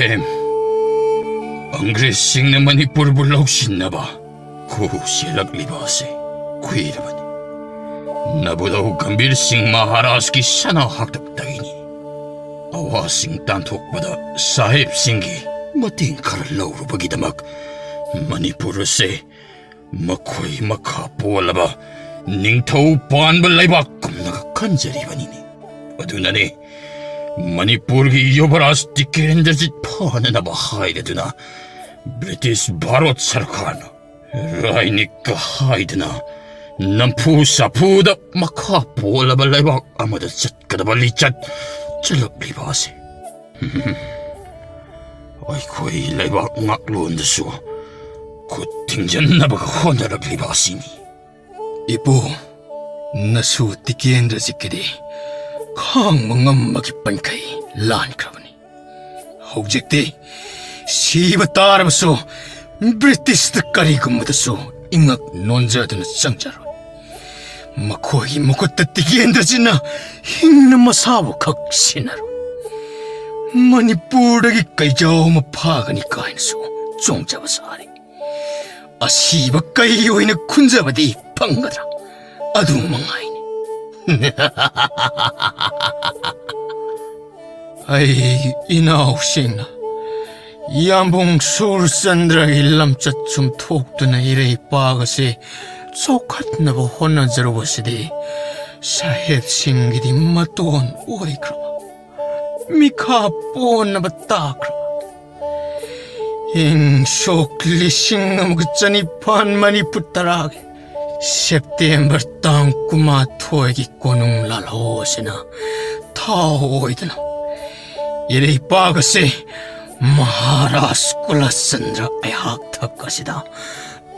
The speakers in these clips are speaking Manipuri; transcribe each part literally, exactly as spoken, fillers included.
ꯅꯤꯡꯊꯦꯝ, ꯑꯪꯒ꯭ꯔꯦꯖꯁꯤꯡꯅ ꯃꯅꯤꯄꯨꯔꯕꯨ ꯂꯧꯁꯤꯟꯅꯕ ꯈꯨ ꯆꯦꯜꯂꯛꯂꯤꯕ ꯑꯁꯤ ꯀꯨꯏꯔꯕꯅꯤ꯫ ꯅꯕꯨꯗꯧ ꯒꯝꯚꯤꯔ ꯁꯤꯡ ꯃꯍꯥꯔꯥꯖꯀꯤ ꯁꯅꯥ ꯍꯥꯛꯇꯛꯇꯒꯤꯅꯤ꯫ ꯑꯋꯥꯁꯤꯡ ꯇꯥꯟꯊꯣꯛꯄꯗ ꯁꯥꯍꯦꯕꯁꯤꯡꯒꯤ ꯃꯇꯦꯡ ꯈꯔ ꯂꯧꯔꯨꯕꯒꯤꯗꯃꯛ ꯃꯅꯤꯄꯨꯔ ꯑꯁꯤ ꯃꯈꯣꯏ ꯃꯈꯥ ꯄꯣꯜꯂꯕ ꯅꯤꯡꯊꯧ ꯄꯥꯟꯕ ꯂꯩꯕꯥꯛ ꯀꯨꯝꯅꯒ ꯈꯟꯖꯔꯤꯕꯅꯤꯅꯦ꯫ ꯑꯗꯨꯅꯅꯦ ꯃꯅꯤꯄꯨꯔꯒꯤ ꯌꯨꯕꯔꯥꯖ ꯇꯤꯀꯦꯟꯗ꯭ꯔꯖꯤꯠ ꯐꯥꯅꯅꯕ ꯍꯥꯏꯔꯗꯨꯅ ꯕ꯭ꯔꯤꯇꯤꯁ ꯚꯥꯔꯠ ꯁꯔꯀꯥꯔꯅ ꯔꯥꯏꯅꯤꯛꯀ ꯍꯥꯏꯗꯨꯅ ꯅꯝꯐꯨ ꯁꯥꯐꯨꯗ ꯃꯈꯥ ꯄꯣꯜꯂꯕ ꯂꯩꯕꯥꯛ ꯑꯃꯗ ꯆꯠꯀꯗꯕ ꯂꯤꯆꯠ ꯆꯠꯂꯛꯂꯤꯕ ꯑꯁꯤ꯫ ꯑꯩꯈꯣꯏ ꯂꯩꯕꯥꯛ ꯉꯥꯛꯂꯣꯟꯗꯁꯨ ꯈꯨꯠ ꯊꯤꯡꯖꯤꯟꯅꯕꯒ ꯍꯣꯠꯅꯔꯛꯂꯤꯕ ꯑꯁꯤꯅꯤ꯫ ꯏꯄꯨ, ꯅꯁꯨ ꯇꯤꯀꯦꯟꯗ꯭ꯔꯖꯤꯠꯀꯤꯗꯤ ꯈꯥꯡꯕ ꯉꯝꯕꯒꯤ ꯄꯟꯈꯩ ꯂꯥꯟꯈ꯭ꯔꯕꯅꯤ꯫ ꯍꯧꯖꯤꯛꯇꯤ ꯁꯤꯕ ꯇꯥꯔꯕꯁꯨ ꯕ꯭ꯔꯤꯇꯤꯁꯇ ꯀꯔꯤꯒꯨꯝꯕꯗꯁꯨ ꯏꯉꯛ ꯅꯣꯟꯖꯗꯨꯅ ꯆꯪꯖꯔꯣꯏ꯫ ꯃꯈꯣꯏꯒꯤ ꯃꯈꯨꯠꯇ ꯇꯤꯀꯦꯟꯗ꯭ꯔꯖꯤꯠꯅ ꯍꯤꯡꯅ ꯃꯁꯥꯕꯨ ꯈꯛ ꯁꯤꯟꯅꯔꯣꯏ꯫ ꯃꯅꯤꯄꯨꯔꯗꯒꯤ ꯀꯩꯖꯥꯎ ꯑꯃ ꯐꯥꯒꯅꯤ ꯀꯥꯏꯅꯁꯨ ꯆꯣꯡꯖꯕ ꯁꯥꯔꯤ꯫ ꯑꯁꯤꯕ ꯀꯩ ꯑꯣꯏꯅ ꯈꯨꯟꯖꯕꯗꯤ ꯐꯪꯒꯗ꯭ꯔꯥ? ꯑꯗꯨ ꯃꯉꯥꯏꯅꯤ꯫ ꯑꯩ ꯏꯅꯥꯎꯁꯤꯡꯅ ꯌꯥꯝꯕꯨꯡ ꯁꯨꯔꯆꯟꯗ꯭ꯔꯒꯤ ꯂꯝꯆꯠ ꯁꯨꯝ ꯊꯣꯛꯇꯨꯅ ꯏꯔꯩꯄꯥꯛ ꯑꯁꯤ ꯆꯥꯎꯈꯠꯅꯕ ꯍꯣꯠꯅꯖꯔꯨꯕꯁꯤꯗꯤ ꯁꯥꯍꯦꯕꯁꯤꯡꯒꯤꯗꯤ ꯃꯇꯣꯟ ꯑꯣꯏꯈ꯭ꯔꯕ, ꯃꯤꯈꯥ ꯄꯣꯟꯅꯕ ꯇꯥꯈ꯭ꯔꯕ꯫ ꯏꯪ ꯁꯣꯛ ꯂꯤꯁꯤꯡ ꯑꯃꯒ ꯆꯅꯤꯄꯥꯟ ꯃꯔꯤꯐꯨ ꯇꯔꯥꯒꯤ ꯁꯦꯞꯇꯦꯝꯕꯔ ꯇꯥꯡ ꯀꯨꯟꯃꯥꯊꯣꯏꯒꯤ ꯀꯣꯅꯨꯡ ꯂꯥꯜꯍꯧ ꯑꯁꯤꯅ ꯊꯥꯎ ꯑꯣꯏꯗꯨꯅ ꯏꯔꯩꯄꯥꯛ ꯑꯁꯤ ꯃꯍꯥꯔꯥꯖ ꯀꯨꯂꯆꯟꯗ꯭ꯔ ꯑꯩꯍꯥꯛ ꯊꯛ ꯑꯁꯤꯗ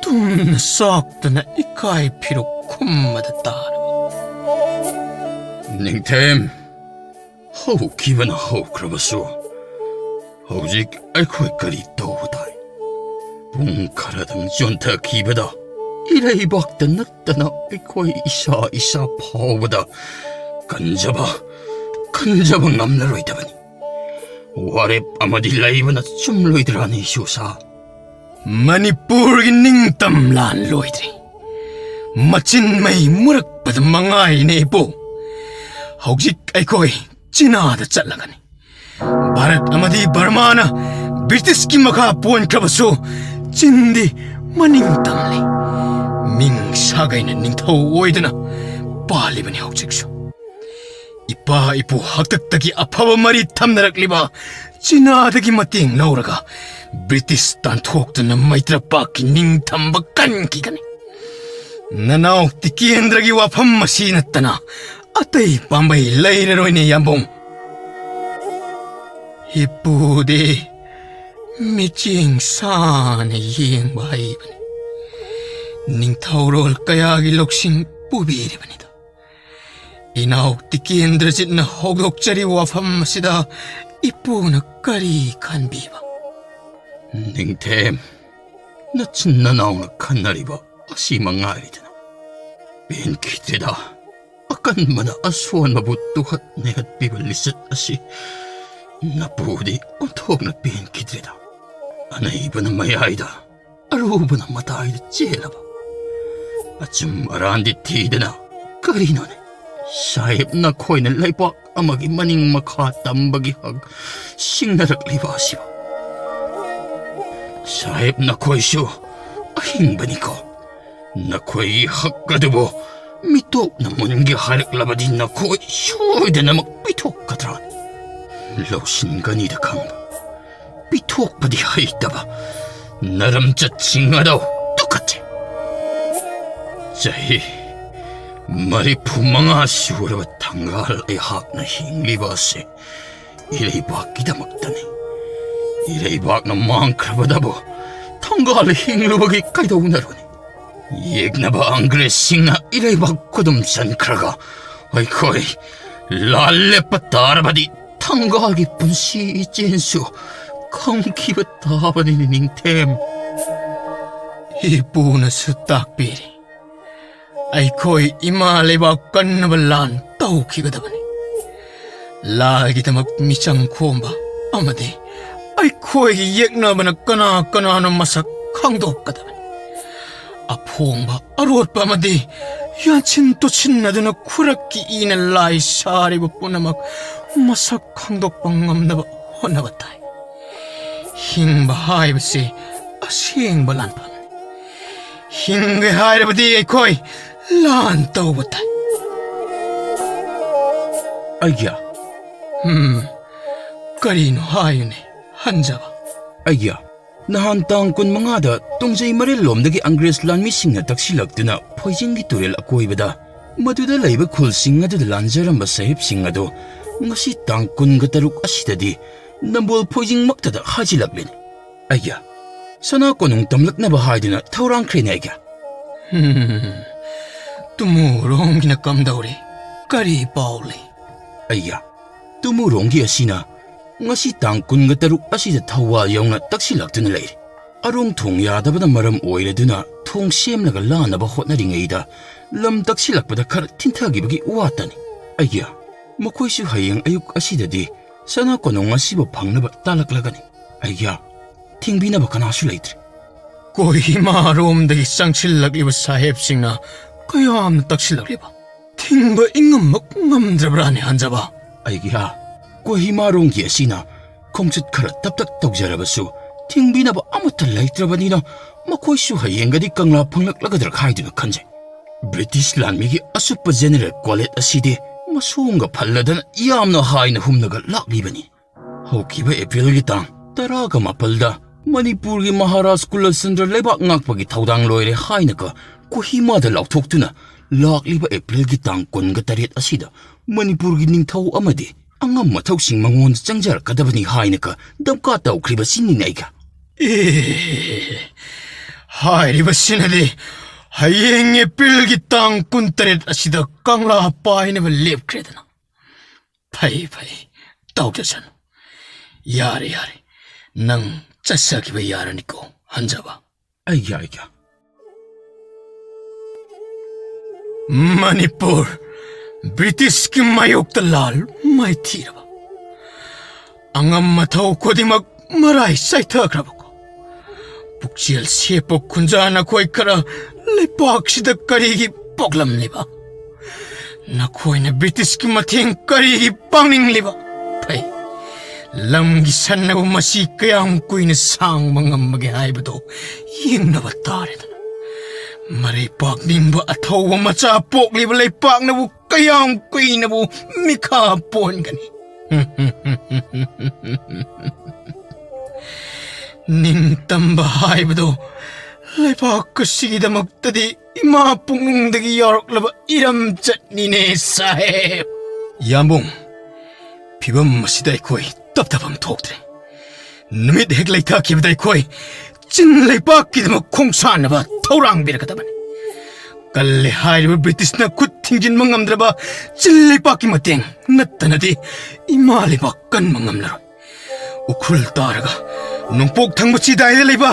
ꯇꯨꯝꯅ ꯆꯥꯛꯇꯨꯅ ꯏꯀꯥꯏ ꯐꯤꯔꯨꯛ ꯈꯨꯝꯕꯗ ꯇꯥꯔꯕ꯫ ꯅꯤꯡꯊꯦꯝ, ꯍꯧꯈꯤꯕꯅ ꯍꯧꯈ꯭ꯔꯕꯁꯨ ꯍꯧꯖꯤꯛ ꯑꯩꯈꯣꯏ ꯀꯔꯤ ꯇꯧꯕ ꯇꯥꯏ? ꯄꯨꯡ ꯈꯔꯗꯪ ꯆꯣꯟꯊꯈꯤꯕꯗ ꯏꯔꯩꯕꯥꯛꯇ ꯅꯠꯇꯅ ꯑꯩꯈꯣꯏ ꯏꯁꯥ ꯏꯁꯥ ꯐꯥꯎꯕꯗ ꯀꯟꯖꯕ, ꯀꯟꯖꯕ ꯉꯝꯂꯔꯣꯏꯗꯕꯅꯤ꯫ ꯋꯥꯔꯦꯞ ꯑꯃꯗꯤ ꯂꯩꯕꯅ ꯆꯨꯝꯂꯣꯏꯗ꯭ꯔꯥꯅꯤ, ꯏꯁꯨꯁꯥ? ꯃꯅꯤꯄꯨꯔꯒꯤ ꯅꯤꯡꯇꯝ ꯂꯥꯟ ꯂꯣꯏꯗ꯭ꯔꯤ꯫ ꯃꯆꯤꯟ ꯃꯩ ꯃꯨꯔꯛꯄꯗ ꯃꯉꯥꯏꯅꯦ, ꯏꯄꯨ꯫ ꯍꯧꯖꯤꯛ ꯑꯩꯈꯣꯏ ꯆꯤꯅꯥꯗ ꯆꯠꯂꯒꯅꯤ꯫ ꯚꯥꯔꯠ ꯑꯃꯗꯤ ꯕꯔꯃꯥꯅ ꯕ꯭ꯔꯤꯇꯤꯁꯀꯤ ꯃꯈꯥ ꯄꯣꯟꯈ꯭ꯔꯕꯁꯨ, ꯆꯤꯟꯗꯤ ꯃꯅꯤꯡ ꯇꯝꯂꯤ꯫ ꯃꯤꯡ ꯁꯥꯒꯩꯅ ꯅꯤꯡꯊꯧ ꯑꯣꯏꯗꯨꯅ ꯄꯥꯜꯂꯤꯕꯅꯤ ꯍꯧꯖꯤꯛꯁꯨ꯫ ꯏꯄꯥ ꯏꯄꯨ ꯍꯥꯛꯇꯛꯇꯒꯤ ꯑꯐꯕ ꯃꯔꯤ ꯊꯝꯅꯔꯛꯂꯤꯕ ꯆꯤꯅꯥꯗꯒꯤ ꯃꯇꯦꯡ ꯂꯧꯔꯒ ꯕ꯭ꯔꯤꯇꯤꯁ ꯇꯥꯟꯊꯣꯛꯇꯨꯅ ꯃꯩꯇ꯭ꯔꯄꯥꯛꯀꯤ ꯅꯤꯡꯊꯝꯕ ꯀꯟꯈꯤꯒꯅꯤ꯫ ꯅꯅꯥꯎ ꯇꯤꯀꯦꯟꯗ꯭ꯔꯒꯤ ꯋꯥꯐꯝ ꯑꯁꯤ ꯅꯠꯇꯅ ꯑꯇꯩ ꯄꯥꯝꯕꯩ ꯂꯩꯔꯔꯣꯏꯅꯦ, ꯌꯥꯝꯕꯨꯡ꯫ ꯏꯄꯨꯗꯤ ꯃꯤꯠꯌꯦꯡ ꯁꯥꯅ ꯌꯦꯡꯕ ꯍꯩꯕꯅꯤ꯫ ꯅꯤꯡꯊꯧꯔꯣꯜ ꯀꯌꯥꯒꯤ ꯂꯧꯁꯤꯡ ꯄꯨꯕꯤꯔꯤꯕꯅꯤꯗꯣ꯫ ꯏꯅꯥꯎ ꯇꯤꯀꯦꯟꯗ꯭ꯔꯖꯤꯠꯅ ꯍꯧꯗꯣꯛꯆꯔꯤꯕ ꯋꯥꯐꯝ ꯑꯁꯤꯗ ꯏꯄꯨꯅ ꯀꯔꯤ ꯈꯟꯕꯤꯕ? ꯅꯤꯡꯊꯦꯝ, ꯅꯆꯤꯟ ꯅꯅꯥꯎꯅ ꯈꯟꯅꯔꯤꯕ ꯑꯁꯤ ꯃꯉꯥꯏꯔꯤꯗꯅ꯫ ꯄꯦꯟꯈꯤꯗ꯭ꯔꯦꯗ, ꯑꯀꯟꯕꯅ ꯑꯁꯣꯟꯕꯕꯨ ꯇꯨꯍꯠ ꯅꯩꯍꯠꯄꯤꯕ ꯂꯤꯆꯠ ꯑꯁꯤ꯫ ꯅꯄꯨꯗꯤ ꯑꯣꯟꯊꯣꯛꯅ ꯄꯦꯟꯈꯤꯗ꯭ꯔꯦꯗ꯫ ꯑꯅꯩꯕꯅ ꯃꯌꯥꯏꯗ, ꯑꯔꯨꯕꯅ ꯃꯇꯥꯏꯗ ꯆꯦꯜꯂꯕ꯫ ꯑꯆꯨꯝ ꯑꯔꯥꯟꯗꯤ ꯊꯤꯗꯅ ꯀꯔꯤꯅꯣꯅꯦ? ꯁꯥꯍꯦꯕ ꯅꯈꯣꯏꯅ ꯂꯩꯕꯥꯛ ꯑꯃꯒꯤ ꯃꯅꯤꯡ ꯃꯈꯥ ꯇꯝꯕꯒꯤ ꯍꯛ ꯁꯤꯡꯅꯔꯛꯂꯤꯕ ꯑꯁꯤꯕꯨ? ꯁꯥꯍꯦꯕ ꯅꯈꯣꯏꯁꯨ ꯑꯍꯤꯡꯕꯅꯤꯀꯣ꯫ ꯅꯈꯣꯏꯒꯤ ꯍꯛ ꯑꯗꯨꯕꯨ ꯃꯤꯇꯣꯞꯅ ꯃꯨꯟꯒꯦ ꯍꯥꯏꯔꯛꯂꯕꯗꯤ ꯅꯈꯣꯏ ꯁꯣꯏꯗꯅꯃꯛ ꯄꯤꯊꯣꯛꯀꯗ꯭ꯔꯥ? ꯂꯧꯁꯤꯟꯒꯅꯤꯗ ꯈꯪꯕ, ꯄꯤꯊꯣꯛꯄꯗꯤ ꯍꯩꯇꯕ ꯅꯔꯝꯆꯠꯁꯤꯡ ꯑꯗꯣ ꯇꯨꯀꯠꯆꯩ꯫ ꯆꯍꯤ ꯃꯔꯤꯐꯨ ꯃꯉꯥ ꯁꯨꯔꯕ ꯊꯪꯒꯥꯜ ꯑꯩꯍꯥꯛꯅ ꯍꯤꯡꯂꯤꯕ ꯑꯁꯤ ꯏꯔꯩꯕꯥꯛꯀꯤꯗꯃꯛꯇꯅꯤ꯫ ꯏꯔꯩꯕꯥꯛꯅ ꯃꯥꯡꯈ꯭ꯔꯕꯗꯕꯨ ꯊꯪꯒꯥꯜ ꯍꯤꯡꯂꯨꯕꯒꯤ ꯀꯩꯗꯧꯅꯔꯨꯅꯤ? ꯌꯦꯛꯅꯕ ꯑꯪꯒ꯭ꯔꯦꯖꯁꯤꯡꯅ ꯏꯔꯩꯕꯥꯛ ꯈꯨꯗꯨꯝ ꯆꯟꯈ꯭ꯔꯒ ꯑꯩꯈꯣꯏ ꯂꯥꯜ ꯂꯦꯞꯄ ꯇꯥꯔꯕꯗꯤ ꯊꯪꯒꯥꯜꯒꯤ ꯄꯨꯟꯁꯤ ꯏꯆꯦꯟꯁꯨ ꯈꯝꯈꯤꯕ ꯇꯥꯕꯅꯤꯅꯦ, ꯅꯤꯡꯊꯦꯝ꯫ ꯏꯄꯨꯅꯁꯨ ꯇꯥꯛꯄꯤꯔꯤ, ꯑꯩꯈꯣꯏ ꯏꯃꯥ ꯂꯩꯕꯥꯛ ꯀꯟꯅꯕ ꯂꯥꯟ ꯇꯧꯈꯤꯒꯗꯕꯅꯤ꯫ ꯂꯥꯜꯒꯤꯗꯃꯛ ꯃꯤꯆꯪ ꯈꯣꯝꯕ, ꯑꯃꯗꯤ ꯑꯩꯈꯣꯏꯒꯤ ꯌꯦꯛꯅꯕꯅ ꯀꯅꯥ ꯀꯅꯥꯅꯣ ꯃꯁꯛ ꯈꯪꯗꯣꯛꯀꯗꯕꯅꯤ꯫ ꯑꯐꯣꯡꯕ ꯑꯔꯣꯠꯄ ꯑꯃꯗꯤ ꯌꯥꯟꯁꯤꯟ ꯇꯨꯁꯤꯟꯅꯗꯨꯅ ꯈꯨꯔꯛꯀꯤ ꯏꯅ ꯂꯥꯏ ꯁꯥꯔꯤꯕ ꯄꯨꯝꯅꯃꯛ ꯃꯁꯛ ꯈꯪꯗꯣꯛꯄ ꯉꯝꯅꯕ ꯍꯣꯠꯅꯕ ꯇꯥꯏ꯫ ꯍꯤꯡꯕ ꯍꯥꯏꯕꯁꯤ ꯑꯁꯦꯡꯕ ꯂꯥꯟꯐꯝꯅꯤ꯫ ꯍꯤꯡꯒꯦ ꯍꯥꯏꯔꯕꯗꯤ ꯑꯩꯈꯣꯏ ꯂꯥꯟ ꯇꯧꯕ ꯇꯥꯏ꯫ ꯑꯩꯒ꯭ꯌꯥ꯫ ꯎꯝ, ꯀꯔꯤꯅꯣ ꯍꯥꯏꯌꯨꯅꯦ, ꯍꯟꯖꯕ? ꯑꯩꯒ꯭ꯌꯥ, ꯅꯍꯥꯟ ꯇꯥꯡ ꯀꯨꯟꯃꯉꯥꯗ ꯇꯣꯡꯖꯩ ꯃꯔꯤꯜꯂꯣꯝꯗꯒꯤ ꯑꯪꯒ꯭ꯔꯦꯖ ꯂꯥꯟꯃꯤꯁꯤꯡꯅ ꯇꯛꯁꯤꯜꯂꯛꯇꯨꯅ ꯐꯣꯏꯖꯤꯡꯒꯤ ꯇꯨꯔꯦꯜ ꯑꯀꯣꯏꯕꯗ, ꯃꯗꯨꯗ ꯂꯩꯕ ꯈꯨꯜꯁꯤꯡ ꯑꯗꯨꯗ ꯂꯥꯟꯖꯔꯝꯕ ꯁꯥꯍꯦꯕꯁꯤꯡ ꯑꯗꯨ ꯉꯁꯤ ꯇꯥꯡ ꯀꯨꯟꯒ ꯇꯔꯨꯛ ꯑꯁꯤꯗꯗꯤ ꯅꯝꯕꯣꯜ ꯐꯣꯏꯖꯤꯡꯃꯛꯇꯗ ꯍꯥꯏꯖꯤꯜꯂꯛꯂꯤꯅꯤ꯫ ꯑꯩꯒ꯭ꯌꯥ, ꯁꯅꯥ ꯀꯣꯅꯨꯡ ꯇꯝꯂꯛꯅꯕ ꯍꯥꯏꯗꯨꯅ ꯊꯧꯔꯥꯡꯈ꯭ꯔꯦꯅꯦ ꯑꯩꯒ꯭ꯌꯥ꯫ ꯍꯝ, ꯇꯨꯃꯨꯔꯣꯡꯒꯤꯅ ꯀꯝꯗꯧꯔꯤ? ꯀꯔꯤ ꯄꯥꯎ ꯂꯩ? ꯑꯩꯒ꯭ꯌꯥ, ꯇꯨꯃꯨꯔꯣꯡꯒꯤ ꯑꯁꯤꯅ ꯉꯁꯤ ꯇꯥꯡ ꯀꯨꯟꯒ ꯇꯔꯨꯛ ꯑꯁꯤꯗ ꯊꯧꯕꯥꯜ ꯌꯧꯅ ꯇꯛꯁꯤꯜꯂꯛꯇꯨꯅ ꯂꯩꯔꯤ꯫ ꯑꯔꯣꯡ ꯊꯣꯡ ꯌꯥꯗꯕꯅ ꯃꯔꯝ ꯑꯣꯏꯔꯗꯨꯅ ꯊꯣꯡ ꯁꯦꯝꯂꯒ ꯂꯥꯟꯅꯕ ꯍꯣꯠꯅꯔꯤꯉꯩꯗ ꯂꯝ ꯇꯛꯁꯤꯜꯂꯛꯄꯗ ꯈꯔ ꯊꯤꯟꯊꯈꯤꯕꯒꯤ ꯋꯥꯇꯅꯤ꯫ ꯑꯩꯒ꯭ꯌꯥ, ꯃꯈꯣꯏꯁꯨ ꯍꯌꯦꯡ ꯑꯌꯨꯛ ꯑꯁꯤꯗꯗꯤ ꯁꯅꯥ ꯀꯣꯅꯨꯡ ꯑꯁꯤꯕꯨ ꯐꯪꯅꯕ ꯇꯥꯂꯛꯂꯒꯅꯤ꯫ ꯑꯩꯒ꯭ꯌꯥ, ꯊꯤꯡꯕꯤꯅꯕ ꯀꯅꯥꯁꯨ ꯂꯩꯇ꯭ꯔꯦ꯫ ꯀꯣꯍꯤꯃꯥꯔꯣꯝꯗꯒꯤ ꯆꯪꯁꯤꯜꯂꯛꯂꯤꯕ ꯁꯥꯍꯦꯕꯁꯤꯡꯅ ꯀꯌꯥꯝꯅ ꯇꯛꯁꯤꯜꯂꯛꯂꯤꯕ? ꯊꯤꯡꯕ ꯏꯉꯝꯃꯛ ꯉꯝꯗ꯭ꯔꯕ꯭ꯔꯥꯅꯦ, ꯍꯟꯖꯕ? ꯑꯩꯒ꯭ꯌꯥ, ꯀꯣꯍꯤꯃꯥꯔꯣꯝꯒꯤ ꯑꯁꯤꯅ ꯈꯣꯡꯆꯠ ꯈꯔ ꯇꯞꯇꯛ ꯇꯧꯖꯔꯕꯁꯨ ꯊꯤꯡꯕꯤꯅꯕ ꯑꯃꯠꯇ ꯂꯩꯇ꯭ꯔꯕꯅꯤꯅ ꯃꯈꯣꯏꯁꯨ ꯍꯌꯦꯡꯒꯗꯤ ꯀꯪꯂꯥ ꯐꯪꯂꯛꯂꯒꯗ꯭ꯔꯥ ꯍꯥꯏꯗꯨꯅ ꯈꯟꯖꯩ꯫ ꯕ꯭ꯔꯤꯇꯤꯁ ꯂꯥꯟꯃꯤꯒꯤ ꯑꯁꯨꯞꯄ ꯖꯦꯅꯦꯔꯦꯜ ꯀꯣꯂꯦꯠ ꯑꯁꯤꯗꯤ ꯃꯁꯣꯡꯒ ꯐꯜꯂꯗꯅ ꯌꯥꯝꯅ ꯍꯥꯏꯅ ꯍꯨꯝꯂꯒ ꯂꯥꯛꯂꯤꯕꯅꯤ꯫ ꯍꯧꯈꯤꯕ ꯑꯦꯄ꯭ꯔꯤꯜꯒꯤ ꯇꯥꯡ ꯇꯔꯥꯒ ꯃꯥꯄꯜꯗ ꯃꯅꯤꯄꯨꯔꯒꯤ ꯃꯍꯥꯔꯥꯖ ꯀꯨꯂꯆꯟꯗ꯭ꯔ ꯂꯩꯕꯥꯛ ꯉꯥꯛꯄꯒꯤ ꯊꯧꯗꯥꯡ ꯂꯣꯏꯔꯦ ꯍꯥꯏꯅꯒ ꯀꯣꯍꯤꯃꯥꯗ ꯂꯥꯎꯊꯣꯛꯇꯨꯅ ꯂꯥꯛꯂꯤꯕ ꯑꯦꯄ꯭ꯔꯤꯜꯒꯤ ꯇꯥꯡ ꯀꯨꯟꯒ ꯇꯔꯦꯠ ꯑꯁꯤꯗ ꯃꯅꯤꯄꯨꯔꯒꯤ ꯅꯤꯡꯊꯧ ꯑꯃꯗꯤ ꯑꯉꯝ ꯃꯊꯧꯁꯤꯡ ꯃꯉꯣꯟꯗ ꯆꯪꯖꯔꯛꯀꯗꯕꯅꯤ ꯍꯥꯏꯅꯒ ꯗꯝꯀꯥ ꯇꯧꯈ꯭ꯔꯤꯕꯁꯤꯅꯤꯅꯦ ꯑꯩꯒ꯫ ꯑꯦ, ꯍꯥꯏꯔꯤꯕꯁꯤꯅꯗꯤ ꯍꯌꯦꯡ ꯑꯦꯄ꯭ꯔꯤꯜꯒꯤ ꯇꯥꯡ ꯀꯨꯟꯇꯔꯦꯠ ꯑꯁꯤꯗ ꯀꯪꯂꯥ ꯄꯥꯏꯅꯕ ꯂꯦꯞꯈ꯭ꯔꯦꯗꯅ꯫ ꯐꯩ, ꯐꯩ, ꯇꯧꯖꯁꯅꯨ꯫ ꯌꯥꯔꯦ, ꯌꯥꯔꯦ, ꯅꯪ ꯆꯠꯆꯈꯤꯕ ꯌꯥꯔꯅꯤꯀꯣ, ꯍꯟꯖꯕ꯫ ꯑꯩꯒ, ꯑꯩꯒ꯫ ꯃꯅꯤꯄꯨꯔ ꯕ꯭ꯔꯤꯇꯤꯁꯀꯤ ꯃꯥꯌꯣꯛꯇ ꯂꯥꯜ ꯃꯥꯏꯊꯤꯔꯕ ꯑꯉꯝ ꯑꯊꯧ ꯈꯨꯗꯤꯡꯃꯛ ꯃꯔꯥꯏ ꯆꯥꯏꯊꯈ꯭ꯔꯕꯀꯣ꯫ ꯄꯨꯛꯆꯦꯜ ꯁꯦꯞꯄ ꯈꯨꯟꯖꯥ ꯅꯈꯣꯏ ꯈꯔ ꯂꯩꯄꯥꯛꯁꯤꯗ ꯀꯔꯤꯒꯤ ꯄꯣꯛꯂꯝꯂꯤꯕ? ꯅꯈꯣꯏꯅ ꯕ꯭ꯔꯤꯇꯤꯁꯀꯤ ꯃꯇꯦꯡ ꯀꯔꯤꯒꯤ ꯄꯥꯡꯅꯤꯡꯂꯤꯕ? ꯐꯩ, ꯂꯝꯒꯤ ꯁꯟꯅꯕꯨ ꯃꯁꯤ ꯀꯌꯥꯝ ꯀꯨꯏꯅ ꯁꯥꯡꯕ ꯉꯝꯕꯒꯦ ꯍꯥꯏꯕꯗꯨ ꯌꯦꯡꯅꯕ ꯇꯥꯔꯦꯗꯅ꯫ ꯃꯔꯩ ꯄꯥꯛꯅꯤꯡꯕ ꯑꯊꯧꯕ ꯃꯆꯥ ꯄꯣꯛꯂꯤꯕ ꯂꯩꯄꯥꯛꯅꯕꯨ ꯀꯌꯥꯝ ꯀꯨꯏꯅꯕꯨ ꯃꯤꯈꯥ ꯄꯣꯟꯒꯅꯤ? ꯅꯤꯡꯇꯝꯕ ꯍꯥꯏꯕꯗꯨ ꯂꯩꯕꯥꯛ ꯑꯁꯤꯒꯤꯗꯃꯛꯇꯗꯤ ꯏꯃꯥ ꯄꯨꯛꯅꯨꯡꯗꯒꯤ ꯌꯥꯎꯔꯛꯂꯕ ꯏꯔꯝꯆꯠꯅꯤꯅꯦ, ꯁꯥꯍꯦꯕ꯫ ꯌꯥꯝꯕꯨꯡ, ꯐꯤꯕꯝ ꯑꯁꯤꯗ ꯑꯩꯈꯣꯏ ꯇꯞꯊꯐꯝ ꯊꯣꯛꯇ꯭ꯔꯦ꯫ ꯅꯨꯃꯤꯠ ꯍꯦꯛ ꯂꯩꯊꯈꯤꯕꯗ ꯑꯩꯈꯣꯏ ꯆꯤꯟ ꯂꯩꯕꯥꯛꯀꯤꯗꯃꯛ ꯈꯣꯡꯁꯥꯟꯅꯕ ꯊꯧꯔꯥꯡꯕꯤꯔꯒꯗꯕꯅꯤ꯫ ꯀꯜꯂꯦ ꯍꯥꯏꯔꯤꯕ ꯕ꯭ꯔꯤꯇꯤꯁꯅ ꯈꯨꯠ ꯊꯤꯡꯖꯤꯟꯕ ꯉꯝꯗ꯭ꯔꯕ ꯆꯤꯟ ꯂꯩꯕꯥꯛꯀꯤ ꯃꯇꯦꯡ ꯅꯠꯇꯅꯗꯤ ꯏꯃꯥ ꯂꯩꯕꯥꯛ ꯀꯟꯕ ꯉꯝꯂꯔꯣꯏ꯫ ꯎꯈ꯭ꯔꯨꯜ ꯇꯥꯔꯒ ꯅꯣꯡꯄꯣꯛ ꯊꯪꯕ ꯆꯤꯗꯥꯏꯗ ꯂꯩꯕ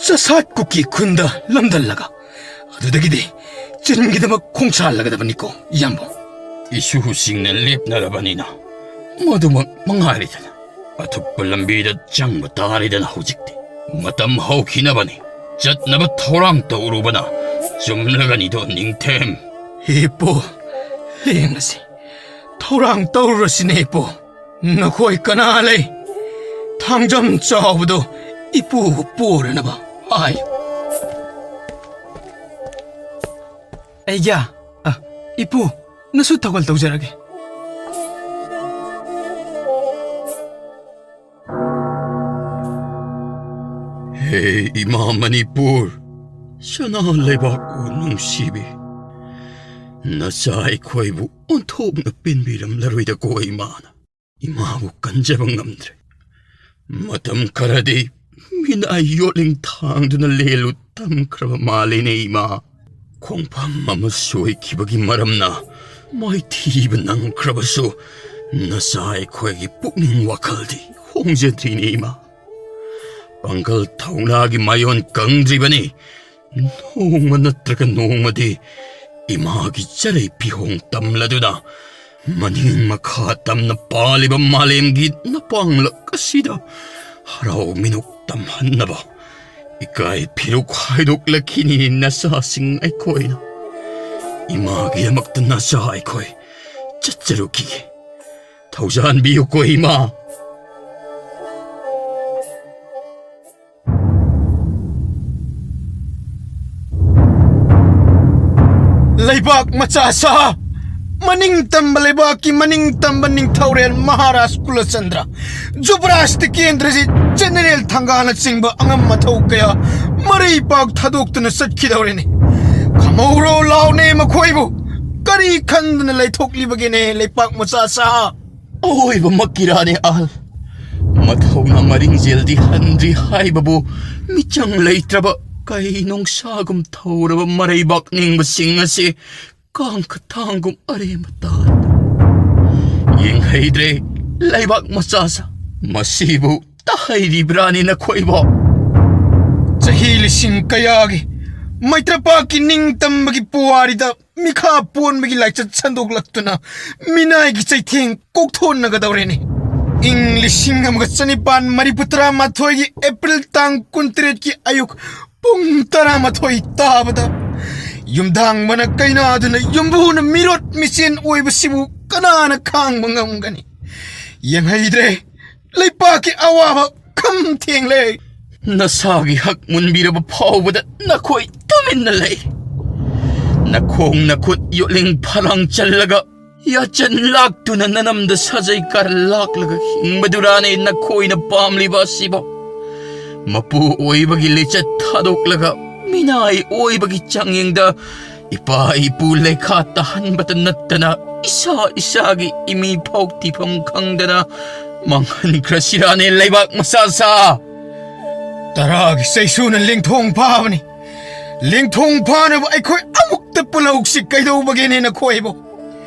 ꯆꯁꯥꯠ ꯀꯨꯀꯤ ꯈꯨꯟꯗ ꯂꯝꯗꯝꯂꯒ ꯑꯗꯨꯗꯒꯤꯗꯤ ꯆꯤꯟꯒꯤꯗꯃꯛ ꯈꯣꯡꯁꯥꯜꯂꯒꯗꯕꯅꯤꯀꯣ, ꯏꯌꯥꯝꯕ꯫ ꯏꯁꯨꯁꯤꯡꯅ ꯂꯦꯞꯅꯔꯕꯅꯤꯅ ꯃꯗꯨꯃꯛ ꯃꯉꯥꯏꯔꯦꯗꯅ꯫ ꯑꯊꯨꯞꯄ ꯂꯝꯕꯤꯗ ꯆꯪꯕ ꯇꯥꯔꯦꯗꯅ ꯍꯧꯖꯤꯛꯇꯤ꯫ ꯃꯇꯝ ꯍꯧꯈꯤꯅꯕꯅꯤ꯫ ꯆꯠꯅꯕ ꯊꯧꯔꯥꯡ ꯇꯧꯔꯨꯕꯅ ꯆꯨꯝꯂꯒꯅꯤꯗꯣ, ꯅꯤꯡꯊꯦꯝ꯫ ꯏꯄꯨ, ꯂꯦꯡꯉꯁꯤ꯫ ꯊꯧꯔꯥꯡ ꯇꯧꯔꯨꯔꯁꯤꯅꯦ, ꯏꯄꯨ꯫ ꯅꯈꯣꯏ ꯀꯅꯥ ꯂꯩ? ꯊꯥꯡꯖꯝ ꯆꯥꯎꯕꯗꯣ ꯏꯄꯨꯕꯨ ꯄꯨꯔꯅꯕ ꯍꯥꯏ꯫ ꯑꯩꯌꯥ, ꯑ, ꯏꯄꯨ, ꯅꯁꯨ ꯊꯧꯒꯜ ꯇꯧꯖꯔꯒꯦ꯫ ꯍꯦ ꯏꯃꯥ ꯃꯅꯤꯄꯨꯔ, ꯁꯅꯥ ꯂꯩꯕꯥꯛꯄꯨ ꯅꯨꯡꯁꯤꯕꯤ, ꯅꯆꯥ ꯑꯩꯈꯣꯏꯕꯨ ꯑꯣꯟꯊꯣꯛꯅ ꯄꯦꯟꯕꯤꯔꯝꯂꯔꯣꯏꯗꯀꯣ ꯏꯃꯥꯅ꯫ ꯏꯃꯥꯕꯨ ꯀꯟꯖꯕ ꯉꯝꯗ꯭ꯔꯦ꯫ ꯃꯇꯝ ꯈꯔꯗꯤ ꯃꯤꯅꯥꯏ ꯌꯣꯠꯂꯤꯡ ꯊꯥꯡꯗꯨꯅ ꯂꯦꯜꯂꯨ ꯇꯝꯈ꯭ꯔꯕ ꯃꯥꯜꯂꯤꯅꯦ ꯏꯃꯥ꯫ ꯈꯣꯡꯐꯝ ꯑꯃ ꯁꯣꯏꯈꯤꯕꯒꯤ ꯃꯔꯝꯅ ꯃꯥꯏꯊꯤꯕ ꯅꯪꯈ꯭ꯔꯕꯁꯨ ꯅꯆꯥ ꯑꯩꯈꯣꯏꯒꯤ ꯄꯨꯛꯅꯤꯡ ꯋꯥꯈꯜꯗꯤ ꯍꯣꯡꯖꯗ꯭ꯔꯤꯅꯦ ꯏꯃꯥ꯫ ꯄꯥꯡꯒꯜ ꯊꯧꯅꯥꯒꯤ ꯃꯥꯏꯑꯣꯟ ꯀꯪꯗ꯭ꯔꯤꯕꯅꯤ꯫ ꯅꯣꯡꯃ ꯅꯠꯇ꯭ꯔꯒ ꯅꯣꯡꯃꯗꯤ ꯏꯃꯥꯒꯤ ꯆꯔꯩ ꯐꯤꯍꯣꯡ ꯇꯝꯂꯗꯨꯅ ꯃꯅꯤꯡ ꯃꯈꯥ ꯇꯝꯅ ꯄꯥꯜꯂꯤꯕ ꯃꯥꯂꯦꯝꯒꯤ ꯅꯄꯥꯡꯂꯛ ꯑꯁꯤꯗ ꯍꯔꯥꯎ ꯃꯤꯅꯣꯛ ꯇꯝꯍꯟꯅꯕ ꯏꯀꯥꯏ ꯐꯤꯔꯨꯛ ꯍꯥꯏꯗꯣꯛꯂꯛꯈꯤꯅꯤ ꯅꯆꯥꯁꯤꯡ ꯑꯩꯈꯣꯏꯅ꯫ ꯏꯃꯥꯒꯤꯗꯃꯛꯇ ꯅꯆꯥ ꯑꯩꯈꯣꯏ ꯆꯠꯆꯔꯨꯈꯤꯒꯦ꯫ ꯊꯧꯖꯥꯟꯕꯤꯌꯨꯀꯣ ꯏꯃꯥ꯫ ꯂꯩꯕꯥꯛ ꯃꯆꯥ ꯁꯥ, ꯃꯅꯤꯡ ꯇꯝꯕ ꯂꯩꯕꯥꯛꯀꯤ ꯃꯅꯤꯡ ꯇꯝꯕ ꯅꯤꯡꯊꯧꯔꯦꯜ ꯃꯍꯥꯔꯥꯖ ꯀꯨꯂꯆꯟꯗ꯭ꯔ, ꯖꯨꯕꯔꯥꯖ ꯇꯤꯀꯦꯟꯗ꯭ꯔꯖꯤꯠ, ꯖꯦꯅꯦꯔꯦꯜ ꯊꯪꯒꯥꯅꯆꯤꯡꯕ ꯑꯉꯝ ꯑꯊꯧ ꯀꯌꯥ ꯃꯔꯩ ꯄꯥꯛ ꯊꯥꯗꯣꯛꯇꯨꯅ ꯆꯠꯈꯤꯗꯧꯔꯦꯅꯦ꯫ ꯈꯝꯍꯧꯔꯣ ꯂꯥꯎꯅꯦ ꯃꯈꯣꯏꯕꯨ꯫ ꯀꯔꯤ ꯈꯟꯗꯨꯅ ꯂꯩꯊꯣꯛꯂꯤꯕꯒꯦꯅꯦ ꯂꯩꯄꯥꯛ ꯃꯆꯥ ꯁꯥ? ꯑꯋꯣꯏꯕꯃꯛꯀꯤꯔꯥꯅꯦ ꯑꯍꯜ? ꯃꯊꯧꯅ ꯃꯔꯤꯡꯖꯦꯜꯗꯤ ꯍꯟꯗ꯭ꯔꯤ ꯍꯥꯏꯕꯕꯨ ꯃꯤꯆꯪ ꯂꯩꯇ꯭ꯔꯕ ꯀꯩ ꯅꯨꯡꯁꯥꯒꯨꯝ ꯊꯧꯔꯕ ꯃꯔꯩꯕꯥꯛ ꯅꯤꯡꯕꯁꯤꯡ ꯑꯁꯤ ꯀꯥꯡ ꯈꯊꯥꯡꯒꯨꯝ ꯑꯔꯦꯝꯕ ꯇꯥꯔꯦ꯫ ꯌꯦꯡꯍꯩꯗ꯭ꯔꯦ ꯂꯩꯕꯥꯛ ꯃꯆꯥꯁꯥ, ꯃꯁꯤꯕꯨ ꯇꯥꯍꯩꯔꯤꯕ꯭ꯔꯥꯅꯦ ꯅꯈꯣꯏꯕꯣ? ꯆꯍꯤ ꯂꯤꯁꯤꯡ ꯀꯌꯥꯒꯤ ꯃꯩꯇ꯭ꯔꯄꯥꯛꯀꯤ ꯅꯤꯡꯇꯝꯕꯒꯤ ꯄꯨꯋꯥꯔꯤꯗ ꯃꯤꯈꯥ ꯄꯣꯟꯕꯒꯤ ꯂꯥꯏꯆꯠ ꯁꯟꯗꯣꯛꯂꯛꯇꯨꯅ ꯃꯤꯅꯥꯏꯒꯤ ꯆꯩꯊꯦꯡ ꯀꯣꯛꯊꯣꯟꯅꯒꯗꯧꯔꯦꯅꯦ꯫ ꯏꯪ ꯂꯤꯁꯤꯡ ꯑꯃꯒ ꯆꯅꯤꯄꯥꯟ ꯃꯔꯤꯐꯨ ꯇꯔꯥꯃꯥꯊꯣꯏꯒꯤ ꯑꯦꯄ꯭ꯔꯤꯜ ꯇꯥꯡ ꯀꯨꯟꯇꯔꯦꯠꯀꯤ ꯑꯌꯨꯛ ꯄꯨꯡ ꯇꯔꯥꯃꯥꯊꯣꯏ ꯇꯥꯕꯗ ꯌꯨꯝꯗꯥꯡꯕꯅ ꯀꯩꯅꯥꯗꯨꯅ ꯌꯨꯝꯕꯨꯅ ꯃꯤꯔꯣꯠ ꯃꯤꯆꯦꯟ ꯑꯣꯏꯕꯁꯤꯕꯨ ꯀꯅꯥꯅ ꯈꯥꯡꯕ ꯉꯝꯒꯅꯤ? ꯌꯦꯡꯍꯩꯗ꯭ꯔꯦ ꯂꯩꯄꯥꯛꯀꯤ ꯑꯋꯥꯕ ꯈꯝ ꯊꯦꯡꯂꯦ꯫ ꯅꯁꯥꯒꯤ ꯍꯛ ꯃꯨꯟꯕꯤꯔꯕ ꯐꯥꯎꯕꯗ ꯅꯈꯣꯏ ꯇꯨꯃꯤꯟꯅ ꯂꯩ꯫ ꯅꯈꯣꯡ ꯅꯈꯨꯠ ꯌꯣꯠꯂꯤꯡ ꯐꯂꯥꯡ ꯆꯜꯂꯒ ꯌꯥꯆꯟ ꯂꯥꯛꯇꯨꯅ ꯅꯅꯝꯗ ꯁꯥꯖꯩ ꯀꯥꯔ ꯂꯥꯛꯂꯒ ꯍꯤꯡꯕꯗꯨꯔꯥꯅꯦ ꯅꯈꯣꯏꯅ ꯄꯥꯝꯂꯤꯕ ꯑꯁꯤꯕꯣ? ꯃꯄꯨ ꯑꯣꯏꯕꯒꯤ ꯂꯤꯆꯠ ꯊꯥꯗꯣꯛꯂꯒ ꯃꯤꯅꯥꯏ ꯑꯣꯏꯕꯒꯤ ꯆꯥꯡꯌꯦꯡꯗ ꯏꯄꯥ ꯏꯄꯨ ꯂꯩꯈꯥ ꯇꯥꯍꯟꯕꯇ ꯅꯠꯇꯅ ꯏꯁꯥ ꯏꯁꯥꯒꯤ ꯏꯃꯤ ꯐꯥꯎ ꯊꯤꯐꯝ ꯈꯪꯗꯅ ꯃꯥꯡꯍꯟꯈ꯭ꯔꯁꯤꯔꯥꯅꯦ ꯂꯩꯕꯥꯛ ꯃꯆꯥ ꯁꯥ? ꯇꯔꯥꯒꯤ ꯆꯩꯁꯨꯅ ꯂꯦꯡꯊꯣꯡ ꯐꯥꯕꯅꯤ꯫ ꯂꯦꯡꯊꯣꯡ ꯐꯥꯅꯕ ꯑꯩꯈꯣꯏ ꯑꯃꯨꯛꯇ ꯄꯨꯜꯍꯧꯁꯤ ꯀꯩꯗꯧꯕꯒꯦꯅꯦ ꯅꯈꯣꯏꯕꯨ?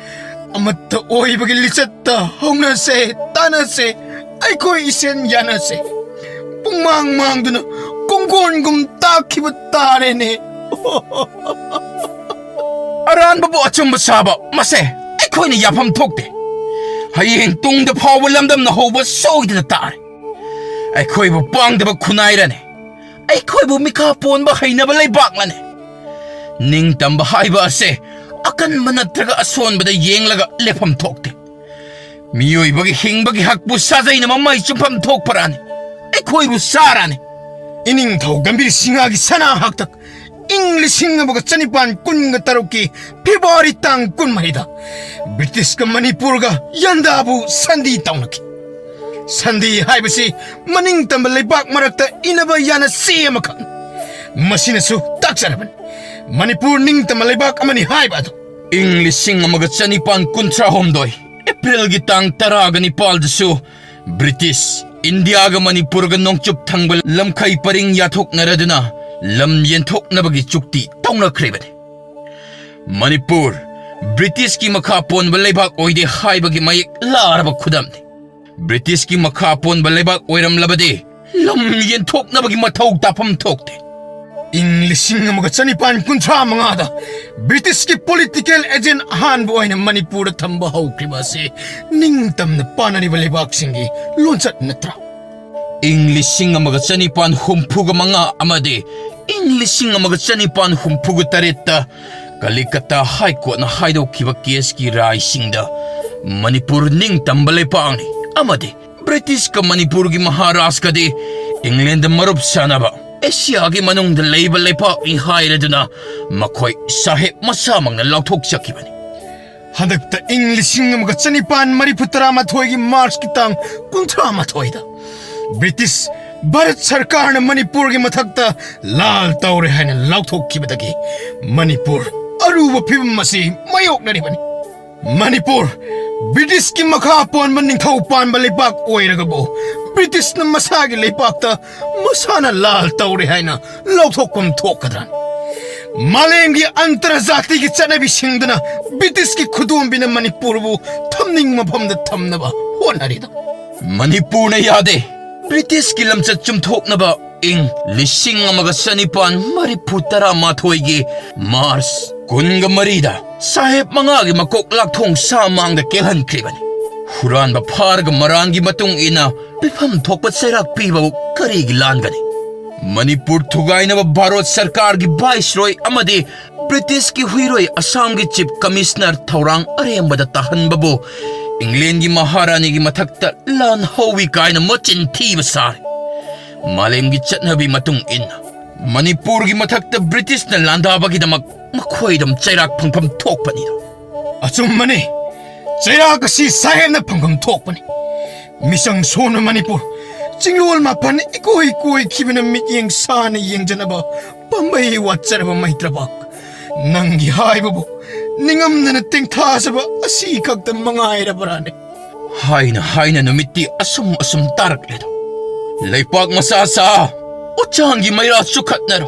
ꯑꯃꯠꯇ ꯑꯣꯏꯕꯒꯤ ꯂꯤꯆꯠꯇ ꯍꯧꯅꯁꯦ, ꯇꯥꯟꯅꯁꯦ, ꯑꯩꯈꯣꯏ ꯏꯁꯦꯟ ꯌꯥꯅꯁꯦ꯫ ꯄꯨꯡꯃꯥꯡ ꯃꯥꯡꯗꯨꯅ ꯀꯣꯡꯒꯣꯟꯒꯨꯝ ꯇꯥꯛꯈꯤꯕ ꯇꯥꯔꯦꯅꯦ꯫ ꯑꯔꯥꯟꯕꯕꯨ ꯑꯆꯨꯝꯕ ꯁꯥꯕ, ꯃꯁꯦ ꯑꯩꯈꯣꯏ ꯑꯩꯈꯣꯏꯅ ꯌꯥꯐꯝ ꯊꯣꯛꯇꯦ꯫ ꯍꯌꯦꯡ ꯇꯨꯡꯗ ꯐꯥꯎꯕ ꯂꯝꯗꯝꯅ ꯍꯧꯕ ꯁꯣꯏꯗꯅ ꯇꯥꯔꯦ꯫ ꯑꯩꯈꯣꯏꯕꯨ ꯄꯥꯡꯗꯕ ꯈꯨꯟꯅꯥꯏꯔꯅꯦ꯫ ꯑꯩꯈꯣꯏꯕꯨ ꯃꯤꯈꯥ ꯄꯣꯟꯕ ꯍꯩꯅꯕ ꯂꯩꯕꯥꯛꯂꯅꯦ꯫ ꯅꯤꯡꯇꯝꯕ ꯍꯥꯏꯕ ꯑꯁꯦ ꯑꯀꯟꯕ ꯅꯠꯇ꯭ꯔꯒ ꯑꯁꯣꯟꯕꯗ ꯌꯦꯡꯂꯒ ꯂꯦꯞꯐꯝ ꯊꯣꯛꯇꯦ꯫ ꯃꯤꯑꯣꯏꯕꯒꯤ ꯍꯤꯡꯕꯒꯤ ꯍꯛꯄꯨ ꯁꯥꯖꯩꯅ ꯃꯃꯩ ꯆꯨꯞꯐꯝ ꯊꯣꯛꯄꯔꯥꯅꯤ꯫ ꯑꯩꯈꯣꯏꯕꯨ ꯆꯥꯔꯥꯅꯤ꯫ ꯏꯅꯤꯡꯊꯧ ꯒꯝꯚꯤꯔ ꯁꯤꯡꯍꯒꯤ ꯁꯅꯥ ꯍꯥꯛꯇꯛ ꯏꯪ ꯂꯤꯁꯤꯡ ꯑꯃꯒ ꯆꯅꯤꯄꯥꯟ ꯀꯨꯟꯒ ꯇꯔꯨꯛꯀꯤ ꯐꯦꯕ꯭ꯔꯨꯋꯥꯔꯤ ꯇꯥꯡ ꯀꯨꯟꯃꯔꯤꯗ ꯕ꯭ꯔꯤꯇꯤꯁꯀ ꯃꯅꯤꯄꯨꯔꯒ ꯌꯟꯗꯥꯕꯨ ꯁꯟꯙꯤ ꯇꯧꯅꯈꯤ꯫ ꯁꯟꯙꯤ ꯍꯥꯏꯕꯁꯤ ꯃꯅꯤꯡ ꯇꯝꯕ ꯂꯩꯕꯥꯛ ꯃꯔꯛꯇ ꯏꯅꯕ ꯌꯥꯅ ꯆꯦ ꯑꯃꯈꯛꯅꯤ꯫ ꯃꯁꯤꯅꯁꯨ ꯇꯥꯛꯆꯔꯕꯅꯤ ꯃꯅꯤꯄꯨꯔ ꯅꯤꯡꯇꯝꯕ ꯂꯩꯕꯥꯛ ꯑꯃꯅꯤ ꯍꯥꯏꯕ ꯑꯗꯨ꯫ ꯏꯪ ꯂꯤꯁꯤꯡ ꯑꯃꯒ ꯆꯅꯤꯄꯥꯟ ꯀꯨꯟꯊ꯭ꯔꯥ ꯍꯨꯝꯗꯣꯏ ꯑꯦꯄ꯭ꯔꯤꯜꯒꯤ ꯇꯥꯡ ꯇꯔꯥꯒ ꯅꯤꯄꯥꯜꯗꯁꯨ ꯕ꯭ꯔꯤꯇꯤꯁ ꯏꯟꯗꯤꯌꯥꯒ ꯃꯅꯤꯄꯨꯔꯒ ꯅꯣꯡꯆꯨꯞ ꯊꯪꯕ ꯂꯝꯈꯩ ꯄꯔꯤꯡ ꯌꯥꯊꯣꯛꯅꯔꯗꯨꯅ ꯂꯝ ꯌꯦꯟꯊꯣꯛꯅꯕꯒꯤ ꯆꯨꯛꯇꯤ ꯇꯧꯅꯈ꯭ꯔꯤꯕꯅꯤ꯫ ꯃꯅꯤꯄꯨꯔ ꯕ꯭ꯔꯤꯇꯤꯁꯀꯤ ꯃꯈꯥ ꯄꯣꯟꯕ ꯂꯩꯕꯥꯛ ꯑꯣꯏꯗꯦ ꯍꯥꯏꯕꯒꯤ ꯃꯌꯦꯛ ꯂꯥꯔꯕ ꯈꯨꯗꯝꯅꯤ꯫ ꯕ꯭ꯔꯤꯇꯤꯁꯀꯤ ꯃꯈꯥ ꯄꯣꯟꯕ ꯂꯩꯕꯥꯛ ꯑꯣꯏꯔꯝꯂꯕꯗꯤ ꯂꯝ ꯌꯦꯟꯊꯣꯛꯅꯕꯒꯤ ꯃꯊꯧ ꯇꯥꯐꯝ ꯊꯣꯛꯇꯦ꯫ ꯏꯪ ꯂꯤꯁꯤꯡ ꯑꯃꯒ ꯆꯅꯤꯄꯥꯟ ꯀꯨꯟꯊ꯭ꯔꯥ ꯃꯉꯥꯗ ꯕ꯭ꯔꯤꯇꯤꯁꯀꯤ ꯄꯣꯂꯤꯇꯤꯀꯦꯜ ꯑꯦꯖꯦꯟ ꯑꯍꯥꯟꯕ ꯑꯣꯏꯅ ꯃꯅꯤꯄꯨꯔꯗ ꯊꯝꯕ ꯍꯧꯈ꯭ꯔꯤꯕ ꯑꯁꯤ ꯅꯤꯡꯇꯝꯅ ꯄꯥꯟꯅꯔꯤꯕ ꯂꯩꯕꯥꯛꯁꯤꯡꯒꯤ ꯂꯣꯟꯆꯠ ꯅꯠꯇ꯭ꯔꯥ? ꯏꯪ ꯂꯤꯁꯤꯡ ꯑꯃꯒ ꯆꯅꯤꯄꯥꯟ ꯍꯨꯝꯐꯨꯒ ꯃꯉꯥ ꯑꯃꯗꯤ ꯏꯪ ꯂꯤꯁꯤꯡ ꯑꯃꯒ ꯆꯅꯤꯄꯥꯟ ꯍꯨꯝꯐꯨꯒ ꯇꯔꯦꯠꯇ ꯀꯂꯤꯀꯇꯥ ꯍꯥꯏ ꯀꯣꯔꯠꯅ ꯍꯥꯏꯗꯣꯛꯈꯤꯕ ꯀꯦꯁꯀꯤ ꯔꯥꯏꯁꯤꯡꯗ ꯃꯅꯤꯄꯨꯔ ꯅꯤꯡꯇꯝꯕ ꯂꯩꯄꯥꯛꯅꯤ ꯑꯃꯗꯤ ꯕ꯭ꯔꯤꯇꯤꯁꯀ ꯃꯅꯤꯄꯨꯔꯒꯤ ꯃꯍꯥꯔꯥꯖꯀꯗꯤ ꯏꯪꯂꯦꯟꯗ ꯃꯔꯨꯞ ꯁꯥꯅꯕ ꯑꯦꯁꯤꯌꯥꯒꯤ ꯃꯅꯨꯡꯗ ꯂꯩꯕ ꯂꯩꯄꯥꯛꯅꯤ ꯍꯥꯏꯔꯗꯨꯅ ꯃꯈꯣꯏ ꯁꯥꯍꯦꯕ ꯃꯁꯥꯃꯛꯅ ꯂꯥꯎꯊꯣꯛꯆꯈꯤꯕꯅꯤ꯫ ꯍꯟꯗꯛꯇ ꯏꯪ ꯂꯤꯁꯤꯡ ꯑꯃꯒ ꯆꯅꯤꯄꯥꯟ ꯃꯔꯤꯐꯨ ꯇꯔꯥꯃꯥꯊꯣꯏꯒꯤ ꯃꯥꯔꯆꯀꯤ ꯇꯥꯡ ꯀꯨꯟꯊ꯭ꯔꯥ ꯃꯥꯊꯣꯏꯗ ꯕ꯭ꯔꯤꯇꯤꯁ ꯚꯥꯔꯠ ꯁꯔꯀꯥꯔꯅ ꯃꯅꯤꯄꯨꯔꯒꯤ ꯃꯊꯛꯇ ꯂꯥꯜ ꯇꯧꯔꯦ ꯍꯥꯏꯅ ꯂꯥꯎꯊꯣꯛꯈꯤꯕꯗꯒꯤ ꯃꯅꯤꯄꯨꯔ ꯑꯔꯨꯕ ꯐꯤꯕꯝ ꯑꯁꯤ ꯃꯥꯌꯣꯛꯅꯔꯤꯕꯅꯤ꯫ ꯃꯅꯤꯄꯨꯔ ꯕ꯭ꯔꯤꯇꯤꯁꯀꯤ ꯃꯈꯥ ꯄꯣꯟꯕ ꯅꯤꯡꯊꯧ ꯄꯥꯟꯕ ꯂꯩꯕꯥꯛ ꯑꯣꯏꯔꯒꯕꯨ ꯕ꯭ꯔꯤꯇꯤꯁꯅ ꯃꯁꯥꯒꯤ ꯂꯩꯕꯥꯛꯇ ꯃꯁꯥꯅ ꯂꯥꯜ ꯇꯧꯔꯦ ꯍꯥꯏꯅ ꯂꯥꯎꯊꯣꯛꯐꯝ ꯊꯣꯛꯀꯗ꯭ꯔꯥ? ꯃꯥꯂꯦꯝꯒꯤ ꯑꯟꯇꯔꯖꯥꯇꯤꯒꯤ ꯆꯠꯅꯕꯤꯁꯤꯡꯗꯨꯅ ꯕ꯭ꯔꯤꯇꯤꯁꯀꯤ ꯈꯨꯗꯣꯝꯕꯤꯅ ꯃꯅꯤꯄꯨꯔꯕꯨ ꯊꯝꯅꯤꯡ ꯃꯐꯝꯗ ꯊꯝꯅꯕ ꯍꯣꯠꯅꯔꯤꯗꯣ꯫ ꯃꯅꯤꯄꯨꯔꯅ ꯌꯥꯗꯦ꯫ ꯕ꯭ꯔꯤꯇꯤꯁꯀꯤ ꯂꯝꯆꯠ ꯆꯨꯝꯊꯣꯛꯅꯕ ꯏꯪ ꯂꯤꯁꯤꯡ ꯑꯃꯒ ꯆꯅꯤꯄꯥꯟ ꯃꯔꯤꯐꯨ ꯇꯔꯥꯃꯥꯊꯣꯏꯒꯤ ꯃꯥꯔꯆ ꯀꯨꯟꯒ ꯃꯔꯤꯗ ꯁꯥꯍꯦꯕ ꯃꯉꯥꯒꯤ ꯃꯀꯣꯛ ꯂꯥꯛꯊꯣꯡ ꯁꯥ ꯃꯥꯡꯗ ꯀꯦꯜꯍꯟꯈ꯭ꯔꯤꯕꯅꯤ꯫ ꯍꯨꯔꯥꯟꯕ ꯐꯥꯔꯒ ꯃꯔꯥꯟꯒꯤ ꯃꯇꯨꯡ ꯏꯟꯅ ꯄꯤꯐꯝ ꯊꯣꯛꯄ ꯆꯩꯔꯥꯛ ꯄꯤꯕꯕꯨ ꯀꯔꯤꯒꯤ ꯂꯥꯟꯒꯅꯤ? ꯃꯅꯤꯄꯨꯔ ꯊꯨꯒꯥꯏꯅꯕ ꯚꯥꯔꯠ ꯁꯔꯀꯥꯔꯒꯤ ꯚꯥꯏꯁꯔꯣꯏ ꯑꯃꯗꯤ ꯕ꯭ꯔꯤꯇꯤꯁꯀꯤ ꯍꯨꯏꯔꯣꯏ ꯑꯁꯥꯝꯒꯤ ꯆꯤꯐ ꯀꯃꯤꯁꯅꯔ ꯊꯧꯔꯥꯡ ꯑꯔꯦꯝꯕꯗ ꯇꯥꯍꯟꯕꯕꯨ ꯏꯪꯂꯦꯟꯒꯤ ꯃꯍꯥꯔꯥꯅꯤꯒꯤ ꯃꯊꯛꯇ ꯂꯥꯟ ꯍꯧꯏ ꯀꯥꯏꯅ ꯃꯆꯤꯟ ꯊꯤꯕ ꯁꯥꯔꯤ꯫ ꯃꯥꯂꯦꯝꯒꯤ ꯆꯠꯅꯕꯤ ꯃꯇꯨꯡ ꯏꯟꯅ ꯃꯅꯤꯄꯨꯔꯒꯤ ꯃꯊꯛꯇ ꯕ꯭ꯔꯤꯇꯤꯁꯅ ꯂꯥꯟꯗꯥꯕꯒꯤꯗꯃꯛ ꯃꯈꯣꯏꯗꯝ ꯆꯩꯔꯥꯛ ꯐꯪꯐꯝ ꯊꯣꯛꯄꯅꯤꯗꯣ꯫ ꯑꯆꯨꯝꯕꯅꯤ, ꯆꯩꯔꯥꯛ ꯑꯁꯤ ꯁꯥꯍꯦꯕꯅ ꯐꯪꯐꯝ ꯊꯣꯛꯄꯅꯤ꯫ ꯃꯤꯆꯪ ꯁꯣꯟꯕ ꯃꯅꯤꯄꯨꯔ, ꯆꯤꯡꯂꯣꯜ ꯃꯥꯄꯟ ꯏꯀꯣꯏ ꯀꯣꯏꯈꯤꯕꯅ ꯃꯤꯠꯌꯦꯡ ꯁꯥꯅ ꯌꯦꯡꯖꯅꯕ ꯄꯥꯝꯕꯩ ꯋꯥꯠꯆꯔꯕ ꯃꯩꯇ꯭ꯔꯕꯥꯛ, ꯅꯪꯒꯤ ꯍꯥꯏꯕꯕꯨ ꯅꯤꯡꯉꯝꯗꯅ ꯇꯦꯡꯊꯥꯖꯕ ꯑꯁꯤ ꯈꯛꯇ ꯃꯉꯥꯏꯔꯕ꯭ꯔꯥꯅꯦ? ꯍꯥꯏꯅ ꯍꯥꯏꯅ ꯅꯨꯃꯤꯠꯇꯤ ꯑꯁꯨꯝ ꯑꯁꯨꯝ ꯇꯥꯔꯛꯂꯦꯗꯣ꯫ ꯂꯩꯄꯥꯛ ꯃꯆꯥ ꯁꯥ, ꯎꯆꯥꯟꯒꯤ ꯃꯩꯔꯥ ꯆꯨꯈꯠꯅꯔꯣ꯫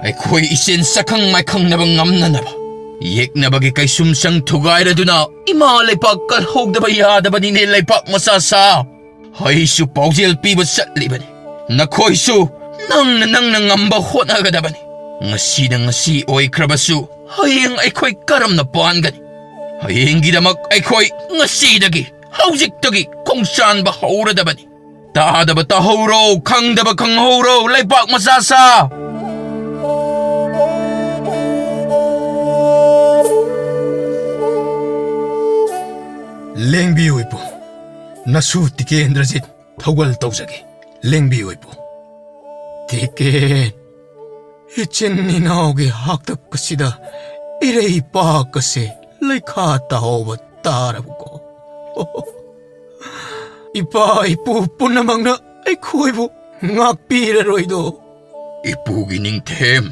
ꯑꯩꯈꯣꯏ ꯏꯆꯦꯟ ꯁꯛꯈꯪ ꯃꯥꯏꯈꯪꯅꯕ ꯉꯝꯅꯅꯕ ꯌꯦꯛꯅꯕꯒꯤ ꯀꯩꯁꯨꯝꯁꯪ ꯊꯨꯒꯥꯏꯔꯗꯨꯅ ꯏꯃꯥ ꯂꯩꯄꯥꯛ ꯀꯜꯍꯧꯗꯕ ꯌꯥꯗꯕꯅꯤꯅꯦ, ꯂꯩꯄꯥꯛ ꯃꯆꯥ ꯁꯥ꯫ ꯑꯩꯁꯨ ꯄꯥꯎꯖꯦꯜ ꯄꯤꯕ ꯆꯠꯂꯤꯕꯅꯤ꯫ ꯅꯈꯣꯏꯁꯨ ꯅꯪꯅ ꯅꯪꯅ ꯉꯝꯕ ꯍꯣꯠꯅꯒꯗꯕꯅꯤ꯫ ꯉꯁꯤꯅ ꯉꯁꯤ ꯑꯣꯏꯈ꯭ꯔꯕꯁꯨ ꯍꯌꯦꯡ ꯑꯩꯈꯣꯏ ꯀꯔꯝꯅ ꯄꯥꯟꯒꯅꯤ? ꯍꯌꯦꯡꯒꯤꯗꯃꯛ ꯑꯩꯈꯣꯏ ꯉꯁꯤꯗꯒꯤ, ꯍꯧꯖꯤꯛꯇꯒꯤ ꯈꯣꯡꯁꯥꯟꯕ ꯍꯧꯔꯗꯕꯅꯤ꯫ ꯇꯥꯗꯕ ꯇꯥꯍꯧꯔꯣ, ꯈꯪꯗꯕ ꯈꯪꯍꯧꯔꯣ, ꯂꯩꯄꯥꯛ ꯃꯆꯥ ꯁꯥ꯫ ꯂꯦꯡꯕꯤꯌꯨ ꯏꯄꯨ, ꯅꯁꯨ ꯇꯤꯀꯦꯟꯗ꯭ꯔꯖꯤꯠ ꯊꯧꯒꯜ ꯇꯧꯖꯒꯦ꯫ ꯂꯦꯡꯕꯤꯌꯨ ꯏꯄꯨ꯫ ꯇꯤꯀꯦꯟ, ꯏꯆꯤꯟ ꯏꯅꯥꯎꯒꯤ ꯍꯥꯛꯇꯛ ꯑꯁꯤꯗ ꯏꯔꯩꯄꯥꯛ ꯑꯁꯦ ꯂꯩꯈꯥ ꯇꯥꯍꯧꯕ ꯇꯥꯔꯕꯀꯣ? ꯏꯄꯥ ꯏꯄꯨ ꯄꯨꯝꯅꯃꯛꯅ ꯑꯩꯈꯣꯏꯕꯨ ꯉꯥꯛꯄꯤꯔꯔꯣꯏꯗꯣ? ꯏꯄꯨꯒꯤ ꯅꯤꯡꯊꯦꯝ,